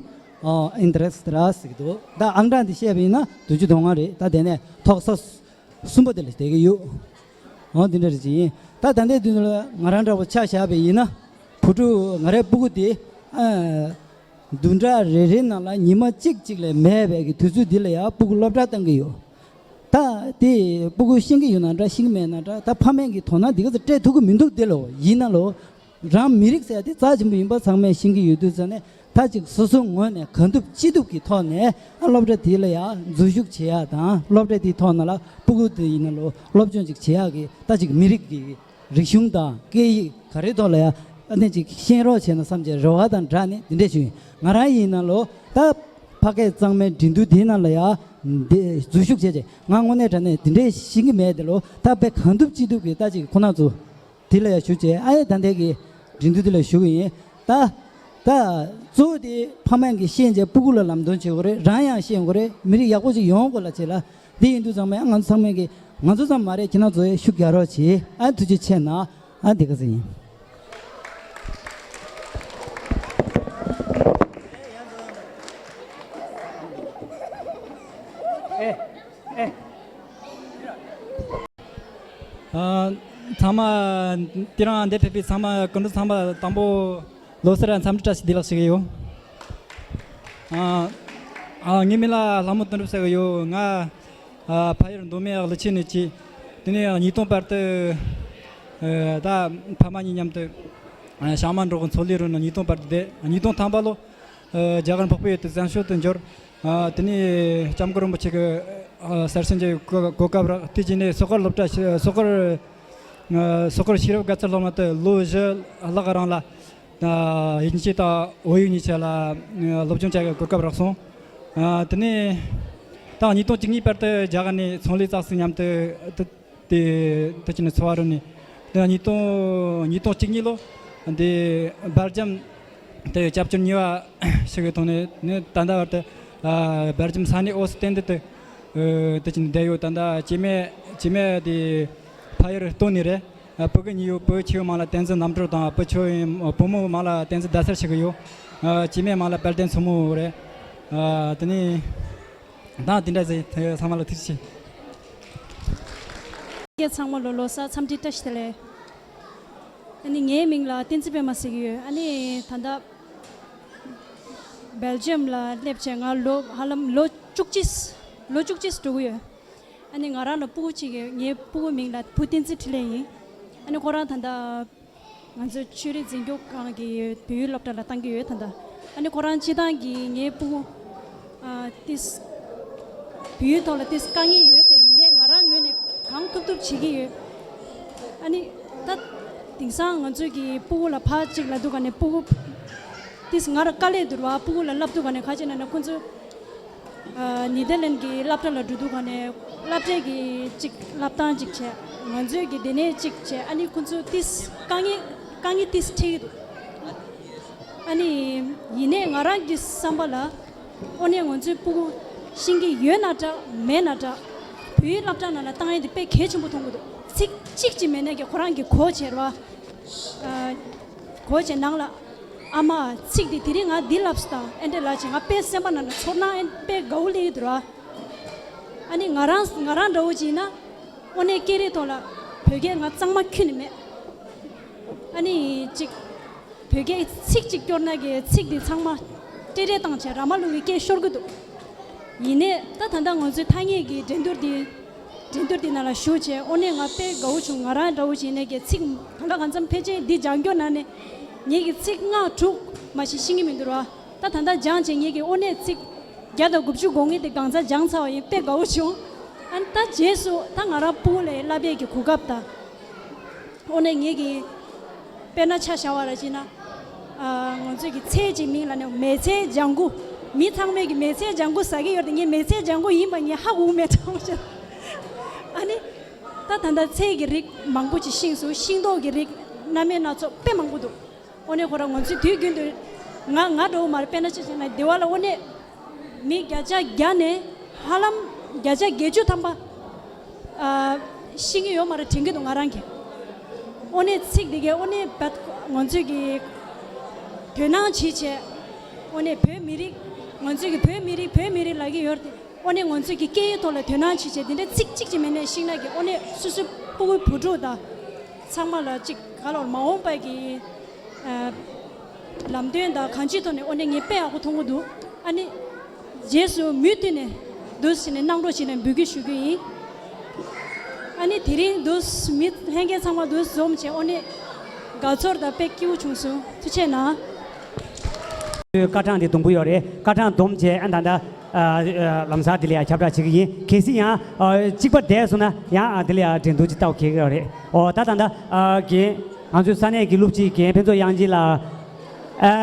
ཨ་ཨིན་ཏྲེ་སི་ཏྲ་ཟེར་གྱི་འདུག་ད་ཨང་གྲངས་དེ་བཤད་པ་ཡིན་ན་བདུན་ཅུ་དོན་ལྔ་རེད། ད་དེ་ནས་ཐོག་ས་གསུམ་པ་དེ་ལ་བསྡད་ཀྱི་ཡོད། འོ་འདི་འདྲ་རེད་ཅིག་ཡིན། ད་ད་ལྟའི་དུས་ལ་ང་རང་འདྲ་བོ་ཆ་བཞག་པ་ཡིན་ན། བུ་ཕྲུག་ང་རའི་སྤུ་གུ་དེ་ཨ་བདུན་ཕྲག་རེ་རེའི་ནང་ལ་ཉི་མ་གཅིག་གཅིག་ལས་མེད་པའི་གི་དུས་ཚོད་འདི་ལ་ཡང་སྤུ་གུ་སློབ་གྲྭ་བཏང་གི་ཡོད། ད་དེ་སྤུ་གུ་ཤེས་ཀྱི་ཡོད་ན་འདྲ། ཤེས་ཀྱི་མེད་ན་འདྲ། ད་ཕ་མས་ཀྱི་དོ་སྣང་འདི་ག་ཚོད་སྤྲད་ཐུབ་ཀྱི་མི་འདུག་དེ་ལོ་ཡིན་ན་ལོ། རང་མི་རིགས་ཟེར་ཡ་དེ་རྩ་ཆེན་པོ་ཡིན་པ་ཚང་མས་ཤེས་ཀྱི་ཡོད་དུས་ཙང་ནས། ད་ཅིག་སོ་སོའི་ངོས་ནས་གང་ཐུབ་ཅི་ཐུབ་ཀྱི་ཐོག་ནས་ཨ་སློབ་གྲྭ་དེ་ལ་ཡང་འཛུལ་ཞུགས་བྱེད་ཡ་དང་། སློབ་གྲྭ་དེའི་ཐོག་ནས་ལ་སྤུ་གུ་དེ་ཡིན་ན་ལོ་སློབ་སྦྱོང་ཅིག་བྱེད་ཡ་གི་ད་ཅིག་མི་རིགས་ཀྱི་རིག་གཞུང་དང་སྐད་ཡིག་ག་རེ་ཐོག་ལ་ཡང་ཨ་ནི་ཅིག་ཤེས་རོགས་བྱས་ན་བསམ་བྱས་རེ་བ་དང་སྦྲགས་ནས་འདི་འདྲས་ཞུ་ཡིན། ང་རང་ཡིན་ན་ལོ་ད་ཕ་སྐད་གཙང་མའི་འགྲན་བསྡུར་དེའི་ནང་ལ་ཡང་འདི་འཛུལ་ཞུགས་བྱས་བྱས། ང་དངོས་གནས་དྲང་གནས་འདི་འདྲས་ཤེས་ཀྱི་མེད་དེ་ལོ། ད་དཔེ་གང་ཐུབ་ཅི་ཐུབ་ཀྱི་ད་ཅིག་ཁོ་ན་ཚོ་དེ་ལ་ཡང་ཞུ་བྱས། ཨ་ཡེ་ད་ལྟའི་གི་འགྲན་བསྡུར་དེ་ལ་ཞུ་གི་ཡིན། ད་ད་གཙོ་བོ་དེ་ཕ་མ་གིས་ཤེས་བྱས་སྤུ་གུ་ལ་ལམ་སྟོན་བྱེད་དགོས་རེད། རང་ཡང་ཤེས་དགོས་རེད། མི་རིགས་ཡག་པོ་ཅིག་ཡོང་དགོས་ལ་བྱེད་ལ། འདི་ཡིན་དུས་ཚང་མས་ང་ཚོ་ཚང་མས་ཀྱི་ང་ཚོ་ཙམ་མ་རེད། ཁྱེད་རང་ཚོ་ཡང་ཤུགས་རྒྱག་རོགས་བྱེད། ཨ་ཐུགས་རྗེ་ཆེ་གནང་། ཨ་འདི་ག་ཚོད་ཡིན། ཨ་ཚང་མ་དེ་རིང་འདིར་ཕེབས་པའི་ཚང་མ་སྐུ་མགྲོན་ཚང་མ་དང་པོ་ལོ་གསར་འཚམས་འདྲི་བཀྲ་ཤིས་བདེ་ལེགས་ཞུ་གི་ཡོད། ཨ་ཨ་ངའི་མིང་ལ་ལྷ་མོ་དོན་གྲུབ་ཟེར་གི་ཡོད། ང་ཨ་ཕ་ཡུལ་མདོ་སྨད་ཀླུ་ཆུ་ནས་སྐྱེས། དེ་ནས་ཉིས་སྟོང་བར་དུ་ཨ་ད་ཕ་མ་གཉིས་མཉམ་དུ་ཨ་ཞང་མ་འབྲོག་གི་མཚོ་ལས་རུ་ནས་ཉིས་སྟོང་བར་དུ་བསྡད། ཉིས་སྟོང་ཐམ་པ་ལོ་ཨ་རྒྱ་གར་འཕགས་པའི་ཡུལ་དུ་བཙན་བྱོལ་དུ་འབྱོར། ཨ་དེ་ནས་སྐྱབས་མགོན་རིན་པོ་ཆེ་གི་ཨ་གསར་བྱོན་གྱི་གོ་གོ་སྐབས་རག་དེ་རྗེས་ནས་སོག་པོར་སློབ་གྲྭ་ཞུ། སོག་པོར་ཨ་སོག་པོར་ཤེས་རབ་དགའ་ཚལ་སློབ་མ་དུ་ལོ་བཞི་ལྷག་རིང་ལ་ཨ་དབྱིན་ཇི་དང་བོད་ཡིག་གཉིས་ཆ་ལ་ཨ་སློབ་སྦྱོང་བྱ་དགོས་གོ་སྐབས་རག་སོང་། ཨ་དེ་ནས་ད་ཉིས་སྟོང་བཅུ་གཉིས་བར་དུ་རྒྱ་གར་ནས་ཚོང་ལས་ཙག་སུ་མཉམ་དུ་དུ་དེ་དུ་ཅི་ནས་འཚོ་བ་རོལ་ནས། དེ་ཉིས་སྟོང་ཉིས་སྟོང་བཅུ་གཉིས་ལོ་འདི་སྦེལ་ཇམ་དུ་སྐྱབས་བཅོལ་གཉིས་པ་ཞིག་གི་ཐོག་ནས་ནི་ད་ལྟ་བར་དུ་ཨ་སྦེལ་ཇམ་ས་གནས་ཨོ་སི་ཏན་དི་དུ་ཨ་དུ་ཅི་ནས་བསྡད་ཡོད། ད་ལྟ་སྐྱེ་དམན་སྐྱེ་དམན་དེ་ཕ་ཡུལ་སྟོད་ནས་རེད། ཨ་བུ་གུ་གཉིས་ཡོད། བུ་ཆེ་བོ་མ་ལ་བསྟན་འཛིན་རྣམ་གྲོལ་དང་། བུ་ཆུང་བོ་མ་ལ་བསྟན་འཛིན་ཟླ་གསལ་ཞིག་གི་ཡོད། ཨ་སྐྱེ་དམན་མ་ལ་དཔལ་ལྡན་མཚོ་མོ་རེད། ཨ་དེ་ནས་ད་དེ་འདྲ་ཟེར། ཚང་མ་ལ་ཐུགས་རྗེ་ཆེ། ཁྱེད་ཚང་མ་ལོ་ལོ་གསར་འཚམས་འདྲི་བཀྲ་ཤིས་བདེ་ལེགས། ཨ་ནི་ངའི་མིང་ལ་བསྟན་འཛིན་པད་མ་ཟེར་གྱི་ཡོད། ཨ་ནི་ད་ལྟ་སྦེལ་ཇམ་ལ་སླེབས་བྱས་ང་ལོ་ཧ་ལམ་ལོ་བཅུ་གཅིག་ལོ་བཅུ་གཅིག་འགྲོ་གི་ཡོད། ཨ་ནི་ང་རང་ལ་སྤུ་གུ་གཅིག་ཡོད། ངའི་སྤུ་གུ་མིང་ལ་བུ་བསྟན་འཛིན་འཕྲིན་ལས་ཡིན། ཨ་ནི་ཁོ་རང་ད་ལྟ་ང་ཚོའི་ཆོས་རིག་འཛིན་སྐྱོང་ཁང་གི་བོད་ཡིག་སློབ་གྲྭ་ལ་བཏང་གི་ཡོད་ད་ལྟ། ཨ་ནི་ཁོ་རང་སྤྱིར་བཏང་གི་ངའི་སྤུ་གུ་ཨ་ཏིས་བོད་ཡིག་ཐོག་ལ་ཏིས་དཀའ་ངལ་ཡོད་དེ། ཡིན་ནའི་ང་རང་ངོས་ནས་གང་ཐུབ་ཐུབ་བྱེད་ཀྱི་ཡོད། ཨ་ནི་ད་དེང་སང་ང་ཚོའི་གི་སྤུ་གུ་ལ་ཕར་གཅིག་ལབ་དུས་ག་ནས་སྤུ་གུ་ཏིས་ང་རང་དཀའ་ལས་འདུག་བ། སྤུ་གུ་ལ་ལབ་དུས་ག་ནས་ག་ཅི་ན་ན་ཁོ་ཚོ་ཨ་ནེ་དར་ལེན་གྱི་སློབ་གྲྭ་ལ་འགྲོ་དུས་ག་ནས་སློབ་གྲྭའི་གི་གཅིག་ལབ་སྟངས་གཅིག་བྱས། ང་ཚོའི་གི་དེ་ནས་གཅིག་བྱས། ཨ་ནི་ཁོ་ཚོ་ཏིས་དཀའ་ངལ་དཀའ་ངལ་ཏིས་འཕྲད་ཀྱི་འདུག་ཨ་ནི་ཡིན་ནའི་ང་རང་གི་བསམ་པ་ལ་དངོས་གནས་ང་ཚོའི་སྤུ་གུ་ཤེས་ཀྱི་ཡོད་ན་འདྲ་མེད་ན་འདྲ། བོད་ཡིག་སློབ་གྲྭ་ནང་ལ་བཏང་ཡས་དེ་དཔེ་གལ་ཆེན་པོ་མཐོང་གི་འདུག་ཚིག་གཅིག་ཅིག་མེད་ནས་ཀྱི་ཁོ་རང་གི་གོ་བྱས་ར་བ། གོ་བྱས་ནང་ལ་ཨ་མ་ཚིག་འདི་དེ་རིང་ང་འདི་ལབ་སོང་དང་ཨེ་འདྲ་ལབ་བྱས་ང་དཔེ་སེམས་པ་ནང་ལ་ཚོར་སྣང་ཨེ་དཔེ་དགའ་བོ་སླེབས་ཀྱི་འདུག་ར། ཨ་ནི་ང་རང་ང་རང་འདྲ་བོ་ཅིག་ཡིན་ན་དངོས་གནས་སྐད་རིགས་ཐོག་ལ་བོད་སྐད་ང་གཙང་མ་ཁྱོན་ནས་མེད། ཨ་ནི་ཅིག་ བོད་སྐད་ཚིག་གཅིག་སྐྱོར་ན་གི་ཚིག་འདི་ཚང་མ་ཏྲེ་ཏྲེ་བཏང་བྱས་ར་མ་ལུག་གི་སྐད་ཤོར་གི་འདུག་ཡིན་ནའི་ད་ད་ལྟ་ང་ཚོའི་ཐ་སྙད་ཀྱི་འགྲན་བསྡུར་འདི་འགྲན་བསྡུར་འདི་ནང་ལ་ཞུགས་བྱས་དངོས་གནས་ང་དཔེ་དགའ་བོ་བྱུང་། ང་རང་འདྲ་བོ་བྱས་ནས་ཀྱི་ཚིག་གང་ལ་གང་འཚམ་ཕལ་ཆེར་འདི་སྦྱང་སྐྱོར་ནང་ནས་ངེད་ཀྱི་ཚིག་ལྔ་དྲུག་མ་ཞིག་ཤེས་ཀྱི་མི་འདུག་ར། ད་ད་ལྟ་སྦྱང་བྱས་ངེད་ཀྱི་དངོས་གནས་ཚིག་བརྒྱ་དང་དགུ་བཅུ་གོ་ལྔ་དེ་གང་ཚ་སྦྱངས་ཚར་བ་ཡིན། དཔེ་དགའ་བོ་བྱུང་། ཨ་ནི་ད་རྗེས་སུ་ད་ང་རང་སྤུ་གུ་ལ་བསླབ་པའི་གི་གོ་སྐབས་དང་། དངོས་གནས་ངེད་ཀྱི་དཔེར་ན་ཆ་བཞག་པ་ར་བྱས་ན། ཨ་ང་ཚོས་ཀྱི་ཚལ་གྱི་མིང་ལ་ནི་མེ་ཚལ་ལྗང་གུ། མི་ཚང་མས་ཀྱི་མེ་ཚལ་ལྗང་གུ་ཟ་གི་ཡོད་དེ་ངས་མེ་ཚལ་ལྗང་གུ་ཡིན་པ་ངས་ཧ་གོ་མེད་ཀྱང་བྱས། ཨ་ནི་ད་ད་ལྟ་ཚལ་གྱི་རིགས་མང་པོ་ཅིག་ཤེས་སོང་། ཤིང་ཏོག་གི་རིགས་སྣ་མིན་སྣ་ཚོགས་དཔེ་མང་པོ་འདུག་དངོས་གནས་ཁོ་རང་ང་ཚོའི་དུས་རྒྱུན་དུ་ང་ང་འདྲ་བོ་མ་རེད། དཔེར་ན་ཆ་བཞག་ན་སྡེ་བ་ལ་དངོས་གནས་མི་བརྒྱ་ཆ་བརྒྱ་ནས་ཧ་ལམ་བརྒྱ་ཆ་བརྒྱད་ཅུ་ཐམ་པ་ཨ་ཤེས་ཀྱི་ཡོད་མ་རེད་དྲན་གྱི་འདུག་ང་རང་གིས། དངོས་གནས་ཚིག་འདི་གའི་དངོས་གནས་བད་ང་ཚོས་ཀྱི་དོ་སྣང་བྱེད་བྱས་དངོས་གནས་བོད་མི་རིགས་ང་ཚོས་ཀྱི་བོད་མི་རིགས་བོད་མི་རིགས་ལབ་ཀྱི་ཡོད་རེད་དེ། དངོས་གནས་ང་ཚོས་ཀྱི་སྐད་ཡིག་ཐོག་ལ་དོ་སྣང་བྱེད་བྱས་འདི་འདྲའི་ཚིག་གཅིག་ཅིག་མེད་ནས་ཤེས་ན་གི་དངོས་གནས་སོ་སོའི་སྤུ་གུ་བུ་ཕྲུག་དང་ཚང་མ་ལ་གཅིག་ག་ལ་མ་འོངས་པ་གི་ཨ་ལམ་སྟོན་དང་གང་ཅིའི་ཐོག་ནས་དངོས་གནས་ངས་དཔེ་ཡག་པོ་མཐོང་གི་འདུག་ཨ་ནི་རྗེས་སུ་མུ་མཐུད་ནས་འདུག་སེ་ནས་གནང་རོགས་བྱེད་ནས་འབོད་སྐུལ་ཞུ་རྒྱུ་ཡིན། ཨ་ནི་དེ་རིང་འདུག་མི་ལྷན་རྒྱས་ཚང་མ་འདུག་འཛོམས་བྱས་དངོས་གནས་དགའ་ཚོར་དང་དཔེ་སྐྱིད་པོ་བྱུང་སོང་། ཐུགས་རྗེ་གནང་། སྐར་གྲངས་དེ་སྡོམ་གྱི་ཡོད་རེད། སྐར་གྲངས་སྡོམ་བྱས་ཨ་ད་ལྟ་ཨ་ཨ་ལམ་སང་དེ་ལ་ཡང་ཁྱབ་བསྒྲགས་བྱེད་ཀྱི་ཡིན། གལ་སྲིད་ཡང་ཨ་གཅིག་པ་བསྡད་སོང་ན་ཡང་ཨ་དེ་ལ་ཡང་འགྲན་བསྡུར་ཅིག་ལྟ་བུ་འཁེལ་གྱི་ཡོད་རེད། ཨོ་ད་ད་ལྟ་ཨ་རྒན་ང་ཚོའི་ས་གནས་ཀྱི་སློབ་སྤྱི་རྒན་ཕུན་ཚོགས་དབྱངས་སྐྱིད་ལགས། ཨ་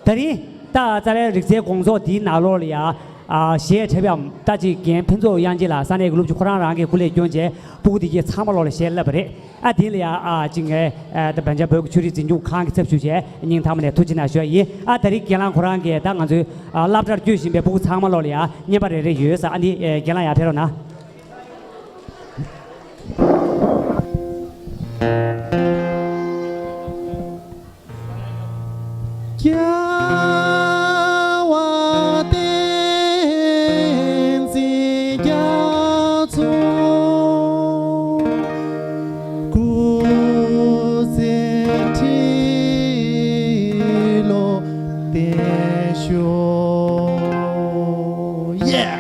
ད་རིང་ད་རྩ་བའི་རིག་རྩལ་དགོང་ཚོགས་འདིའི་ནང་ལོགས་ལ་ཡང་ཨ་གཞས་འཁྲབ་ཡག་ད་ཅིག་རྒན་ཕུན་ཚོགས་དབྱངས་སྐྱིད་ལགས་ས་གནས་ཀྱི་སློབ་སྤྱི་ཁོ་རང་རང་གིས་སྐུ་ལས་བསྐྱོན་བྱས་སྤུ་གུ་དེ་གས་ཚང་མ་ལོགས་ལ་གཞས་བསླབས་པ་རེད། ཨ་དེ་ལ་ཡང་ཨ་ཅིག་ངས་ཨ་ད་བན་ཆ་བོད་ཀྱི་ཆོས་རིག་འཛིན་སྐྱོང་ཁང་གི་ཚབ་ཞུས་བྱས་སྙིང་ཐག་པ་ནས་ཐུགས་རྗེ་གནང་ཞུ་ཡ་ཡིན། ཨ་ད་རིང་རྒན་ལགས་ཁོ་རང་གིས་ད་ང་ཚོའི་ཨ་སློབ་གྲྭར་བསྐྱོད་བཞིན་པའི་སྤུ་གུ་ཚང་མ་ལོགས་ལ་ཡང་རྔན་པ་རེ་རེ་ཡོད་ས། ཨ་ནི་ཨེ་རྒན་ལགས་ཡར་ཕེབས་རོགས་གནང་། རྒྱལ་བ་བསྟན་འཛིན་རྒྱ་མཚོ་སྐུ་ཚེ་ཁྲི་ལོ་བརྟན་ཤོག Yeah!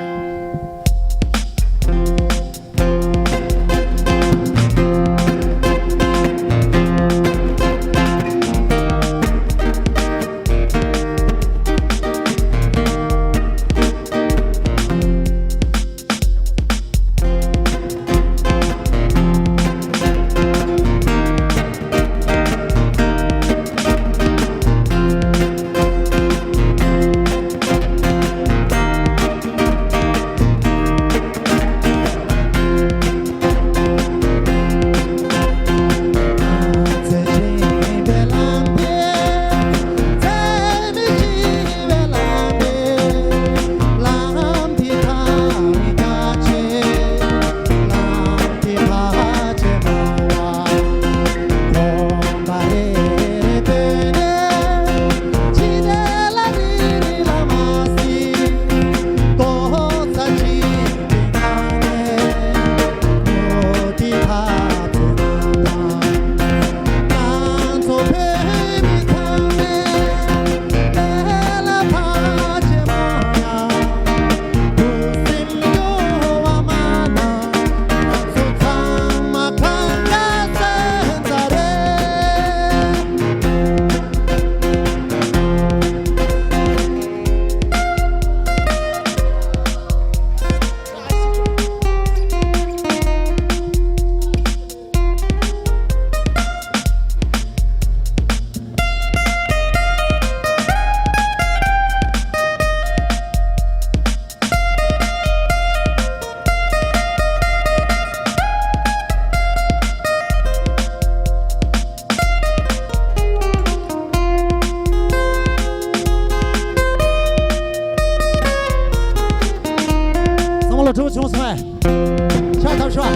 བསམ་བློ་གྲུབ་བྱུང་སོང་ངས། ཕྱག་ཐབས་ཤོག་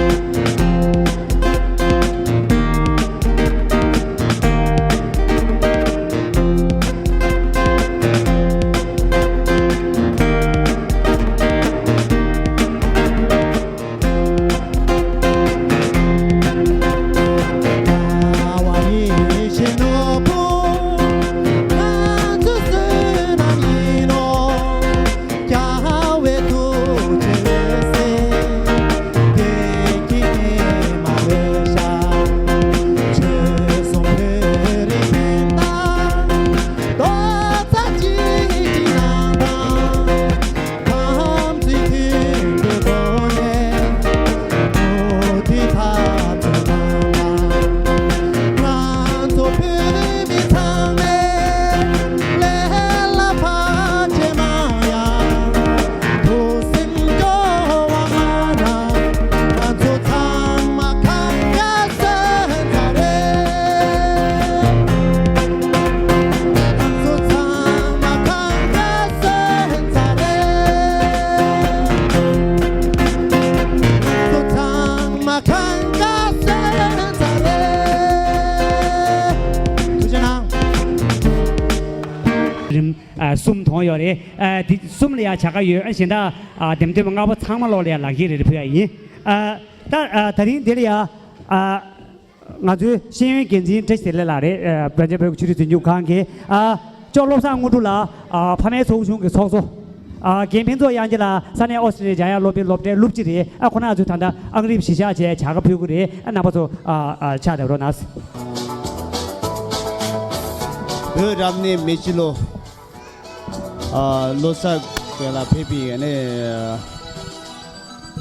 གཏོང་ཡོད་རེད། ཨ་དེ་གསུམ་ལ་ཡ་བྱ་དགའ་ཡོད། ཨ་གཞན་དག་ཨ་འདེམས་ཐོན་པ་ལྔ་པོ་ཚང་མ་ལོག་ལ་ཡ་ལག་འཁྱེར་རེ་རེ་ཕུལ་ཡ་ཡིན། ཨ་ད་ཨ་ད་རིང་འདི་ལ་ཡ་ཨ་ང་ཚོའི་ཤེས་ཡོན་འགན་འཛིན་བཀྲ་ཤིས་བདེ་ལེགས་ལགས་རེད། ཨ་བོད་རྒྱ་བོད་ཀྱི་ཆོས་རིག་འཛིན་སྐྱོང་ཁང་གི་ཨ་ཅོག་བློ་བཟང་དངོས་གྲུབ་ལགས། ཨ་ཕ་མའི་ཚོགས་ཆུང་གི་ཚོགས་གཙོ། ཨ་རྒན་ཕུན་ཚོགས་དབྱངས་སྐྱིད་ལགས། ས་གནས་ཨོ་སི་ཀྲི་ལི་ཡའི་འཇམ་དབྱངས་སློབ་འབྲིང་སློབ་གྲྭའི་སློབ་སྤྱི་རེད། ཨ་ཁོ་རང་ཚོས་ད་ལྟ་ཨང་རིམ་གཞིར་བཞག་བྱས་བྱ་དགའ་ཕུལ་གི་རེད། ཨ་རྣམ་པ་ཚོ་ཨ་ཨ་ཕྱག་བརྡབ་རོགས་གནང་། བོད་རབ་གནས་མེ་བྱི་ལོ། ཨ་ལོ་གསར་ལ་ཕེབས་པའི་ཨ་ནི་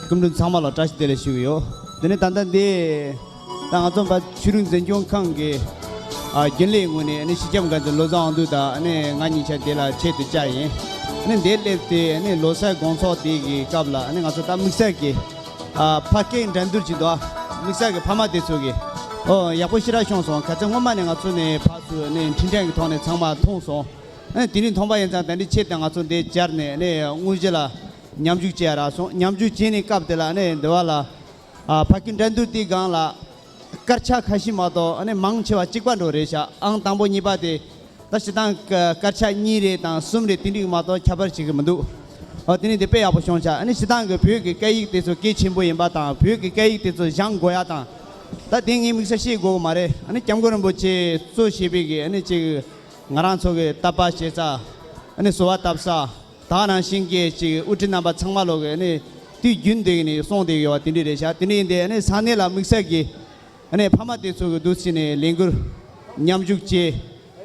སྐུ་མགྲོན་ཚང་མ་ལ་བཀྲ་ཤིས་བདེ་ལེགས་ཞུ་གི་ཡོད། དེ་ནས་ད་ལྟ་འདི་ད་ང་ཚོ་བོད་ཆོས་རིག་འཛིན་སྐྱོང་ཁང་གི་ཨ་རྒྱུན་ལས་ངོས་ནས་ཨ་ནི་སྤྱི་ཁྱབ་འགན་འཛིན་བློ་བཟང་དབང་འདུས་དང་ཨ་ནི་ང་གཉིས་ཆ་དེ་ལ་ཆེད་དུ་བཅར་ཡིན། ཨ་ནི་འདིར་སླེབས་ཏེ་ཨ་ནི་ལོ་གསར་དགོང་ཚོགས་དེ་གི་སྐབས་ལ་ཨ་ནི་ང་ཚོ་ད་དམིགས་བསལ་གྱི་ཨ་ཕ་སྐད་འགྲན་བསྡུར་ཅིག་འདུག། ཨ་དམིགས་བསལ་གྱི་ཕ་མ་དེ་ཚོ་གི་ཨོ་ཡག་པོ་ཞེ་དྲག་བྱུང་སོང་། ག་ཚོད་སྔོན་མ་ནས་ང་ཚོ་ནས་ཕར་ཚུར་ཨ་ནི་འཕྲིན་ཕྲན་གྱི་ཐོག་ནས་ཚང་མ་མཐོང་སོང་། ཨ་ནི་དེ་རིང་མཐོང་པ་ཡིན་ཙང་ད་འདི་ཆེད་དུ་ང་ཚོ་འདིར་བཅར་ནས་ཨ་ནི་དངོས་གཞི་ལ་མཉམ་ཞུགས་བྱས་རག་སོང་། མཉམ་ཞུགས་བྱས་ནས་སྐབས་དེ་ལ་ཨ་ནི་འདི་བ་ལ་ཨ་ཕ་སྐད་འགྲན་བསྡུར་དེའི་སྒང་ལ་སྐར་ཆ་ཁ་ཤས་མ་གཏོགས་ཨ་ནི་མང་ཆེ་བ་གཅིག་པ་འགྲོ་རེད་ཤག། ཨང་དང་པོ་གཉིས་པ་དེ་ད་སྤྱིར་བཏང་སྐར་ཆ་གཉིས་རེ་དང་གསུམ་རེ་དེ་འདྲ་མ་གཏོགས་ཁྱད་པར་བྱེད་ཀྱི་མི་འདུག། ཨོ་དེ་ནི་དེ་དཔེ་ཡག་པོ་བྱུང་ཤག། ཨ་ནི་སྤྱིར་བཏང་གི་བོད་ཀྱི་སྐད་ཡིག་དེ་ཚོ་གལ་ཆེན་པོ་ཡིན་པ་དང་། བོད་ཀྱི་སྐད་ཡིག་དེ་ཚོ་སྦྱང་དགོས་ཡ་དང་། ད་དེ་ངས་དམིགས་བསལ་བཤད་དགོས་ཀྱི་མ་རེད། ཨ་ནི་སྐྱབས་མགོན་རིན་པོ་ཆེ་གཙོ་བྱས་པའི་གི་ཨ་ནི་ཅིག་ང་རང་ཚོ་གི་བསྟན་པ་གཞེས་ས་ཨ་ནི་གསོལ་བ་བཏབ་ས་དེ་ནང་བཞིན་གྱི་ཅིག་དབུ་ཁྲིད་རྣམ་པ་ཚང་མ་ལོག་གི་ཨ་ནི་དུས་རྒྱུན་དུ་ནི་གསུངས་བསྡད་ཡོད་པ་དེ་འདྲ་རེད་ཤག། དེ་འདྲ་ཡིན་དེ་ཨ་ནི་ས་གནས་ལ་དམིགས་བསལ་གྱི་ཨ་ནི་ཕ་མ་དེ་ཚོ་གི་འདུག་སེ་ནས་ལས་འགུལ་མཉམ་ཞུགས་བྱས།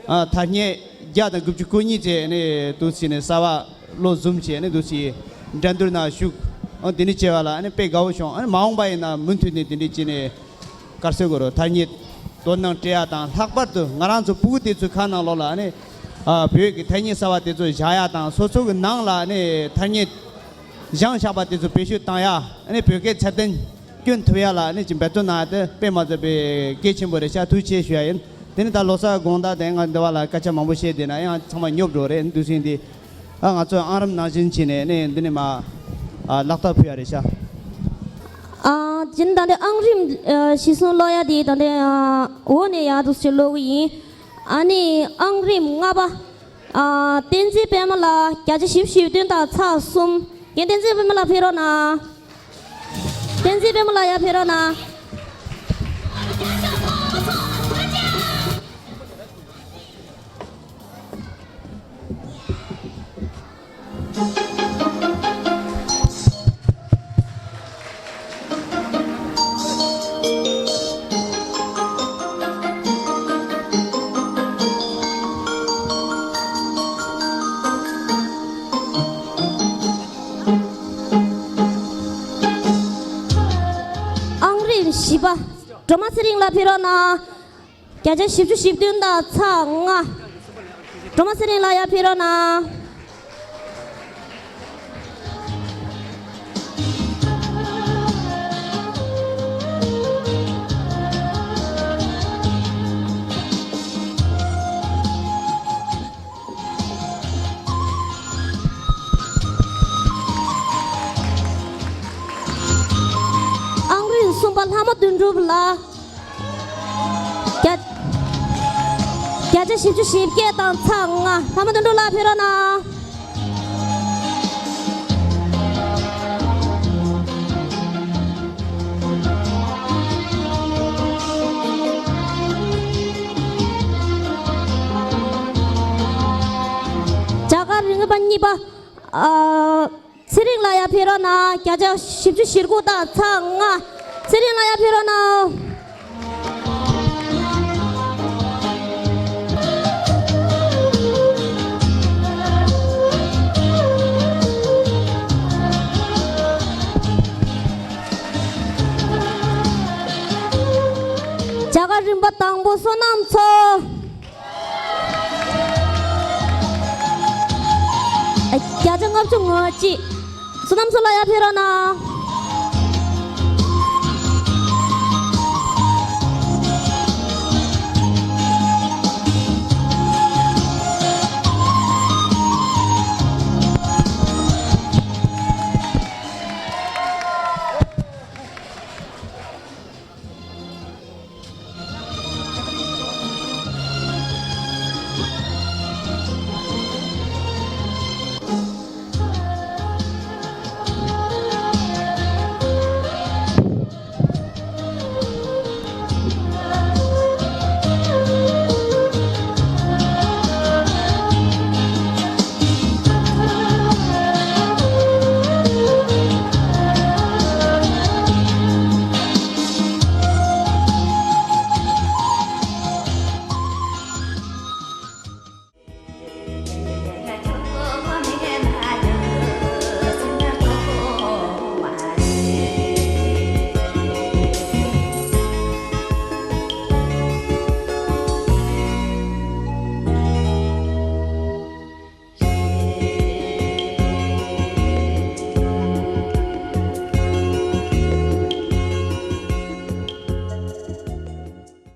ཨ་ཐ་སྙད་བརྒྱ་དང་དགུ་བཅུ་གོ་གཉིས་བྱས་ནས་འདུག་སེ་ནས་གསར་པ་བློ་འཛུམ་བྱས་ནས་འདུག་སེ་འགྲན་བསྡུར་ནང་ཞུགས། ཨ་དེ་ནི་བྱས་པ་ལ་ཨ་ནི་དཔེ་དགའ་བོ་བྱུང་། ཨ་ནི་མ་འོངས་པ་ཡིན་ན་མུ་མཐུད་ནས་དེ་འདྲ་བྱས་ནས་ག་རེ་ཟེར་དགོས་རེད། ཐ་སྙད་དོ་སྣང་སྤྲད་ཡ་དང་། ལྷག་པར་དུ་ང་རང་ཚོ་ཕྲུ་གུ་དེ་ཚོའི་ཁ་ནང་ལོགས་ལ་ཨ་ནི་ཨ་བོད་ཀྱི་ཐ་སྙད་གསར་པ་དེ་ཚོ་བཞག་ཡ་དང་། སོ་སོ་གི་ནང་ལ་ཨ་ནི་ཐ་སྙད་བཞེངས་བཞག་པ་དེ་ཚོ་བེད་སྤྱོད་བཏང་ཡ། ཨ་ནི་བོད་སྐད་ཚད་ལྡན་སྐྱོན་ཐུབ་ཡ་ལ་ཨ་ནི་ཅིག་འབད་བརྩོན་གནང་ཡ་དེ་དཔེ་མ་ཚད་པའི་གལ་ཆེན་པོ་རེད་ཤག། ཐུགས་རྗེ་ཆེ་ཞུ་ཡ་ཡིན། དེ་ནི་ད་ལོ་གསར་དགོང་དག་དེ་ང་འདི་བ་ལ་སྐད་ཆ་མང་པོ་བཤད་བསྡད་ན་ཡང་ཚང་མ་ཉོབ་འགྲོ་རེད། འདུག་སེ་འདི་ཨ་ང་ཚོས་ཨང་རིམ་ནང་བཞིན་བྱས་ནས་ཨ་ནི་འདི་ནས་མར་ཨ་ལག་རྟགས་ཕུལ་ཡ་རེད་ཤག། ཨ་སྤྱིར་ད་ལྟ་ཨང་རིམ་ཨ་གཞིར་བཟུང་ཀློག་ཡ་དེ་ད་ལྟ་ཨ་འོག་ནས་ཡར་འདུག་སེ་ཀློག་གི་ཡིན། ཨ་ནི་ཨང་རིམ་ལྔ་པ། ཨ་བསྟན་འཛིན་པད་མ་ལགས། བརྒྱ་ཆ་བཞི་བཅུ་ཞེ་བདུན་དང་ཚེག་གསུམ། རྒན་བསྟན་འཛིན་པད་མ་ལགས་ཕེབས་རོགས་གནང་། བསྟན་འཛིན་པད་མ་ལགས་ཡར་ཕེབས་རོགས་གནང་། ཨང་རིམ་བཞི་པ། སྒྲོལ་མ་ཚེ་རིང་ལགས་ཕེབས་རོགས་གནང་། བརྒྱ་ཆ་བཞི་བཅུ་ཞེ་བདུན་དང་ཚེག་ལྔ། སྒྲོལ་མ་ཚེ་རིང་ལགས་ཡར་ཕེབས་རོགས་གནང་། ཨང་རིམ་གསུམ་པ་ལྷ་མོ་དོན་གྲུབ་ལགས། བརྒྱ་བརྒྱ་ཆ་བཞི་བཅུ་ཞེ་བརྒྱད་དང་ཚེག་ལྔ། ལྷ་མོ་དོན་གྲུབ་ལགས་ཕེབས་རོགས་གནང་། རྒྱ་གར་རིག་པ་གཉིས་པ། ཨ། ཚེ་རིང་ལགས་ཡར་ཕེབས་རོགས་གནང་། བརྒྱ་ཆ་བཞི་བཅུ་ཞེ་དགུ་དང་ཚེག་ལྔ། ཚེ་རིང་ལགས་ཡར་ཕེབས་རོགས་གནང་། རྒྱ་གར་རིམ་པ་དང་པོ་བསོད་ནམས་མཚོ། བརྒྱ་ཆ་ལྔ་བཅུ་ང་གཅིག། བསོད་ནམས་མཚོ་ལགས་ཡར་ཕེབས་རོགས་གནང་།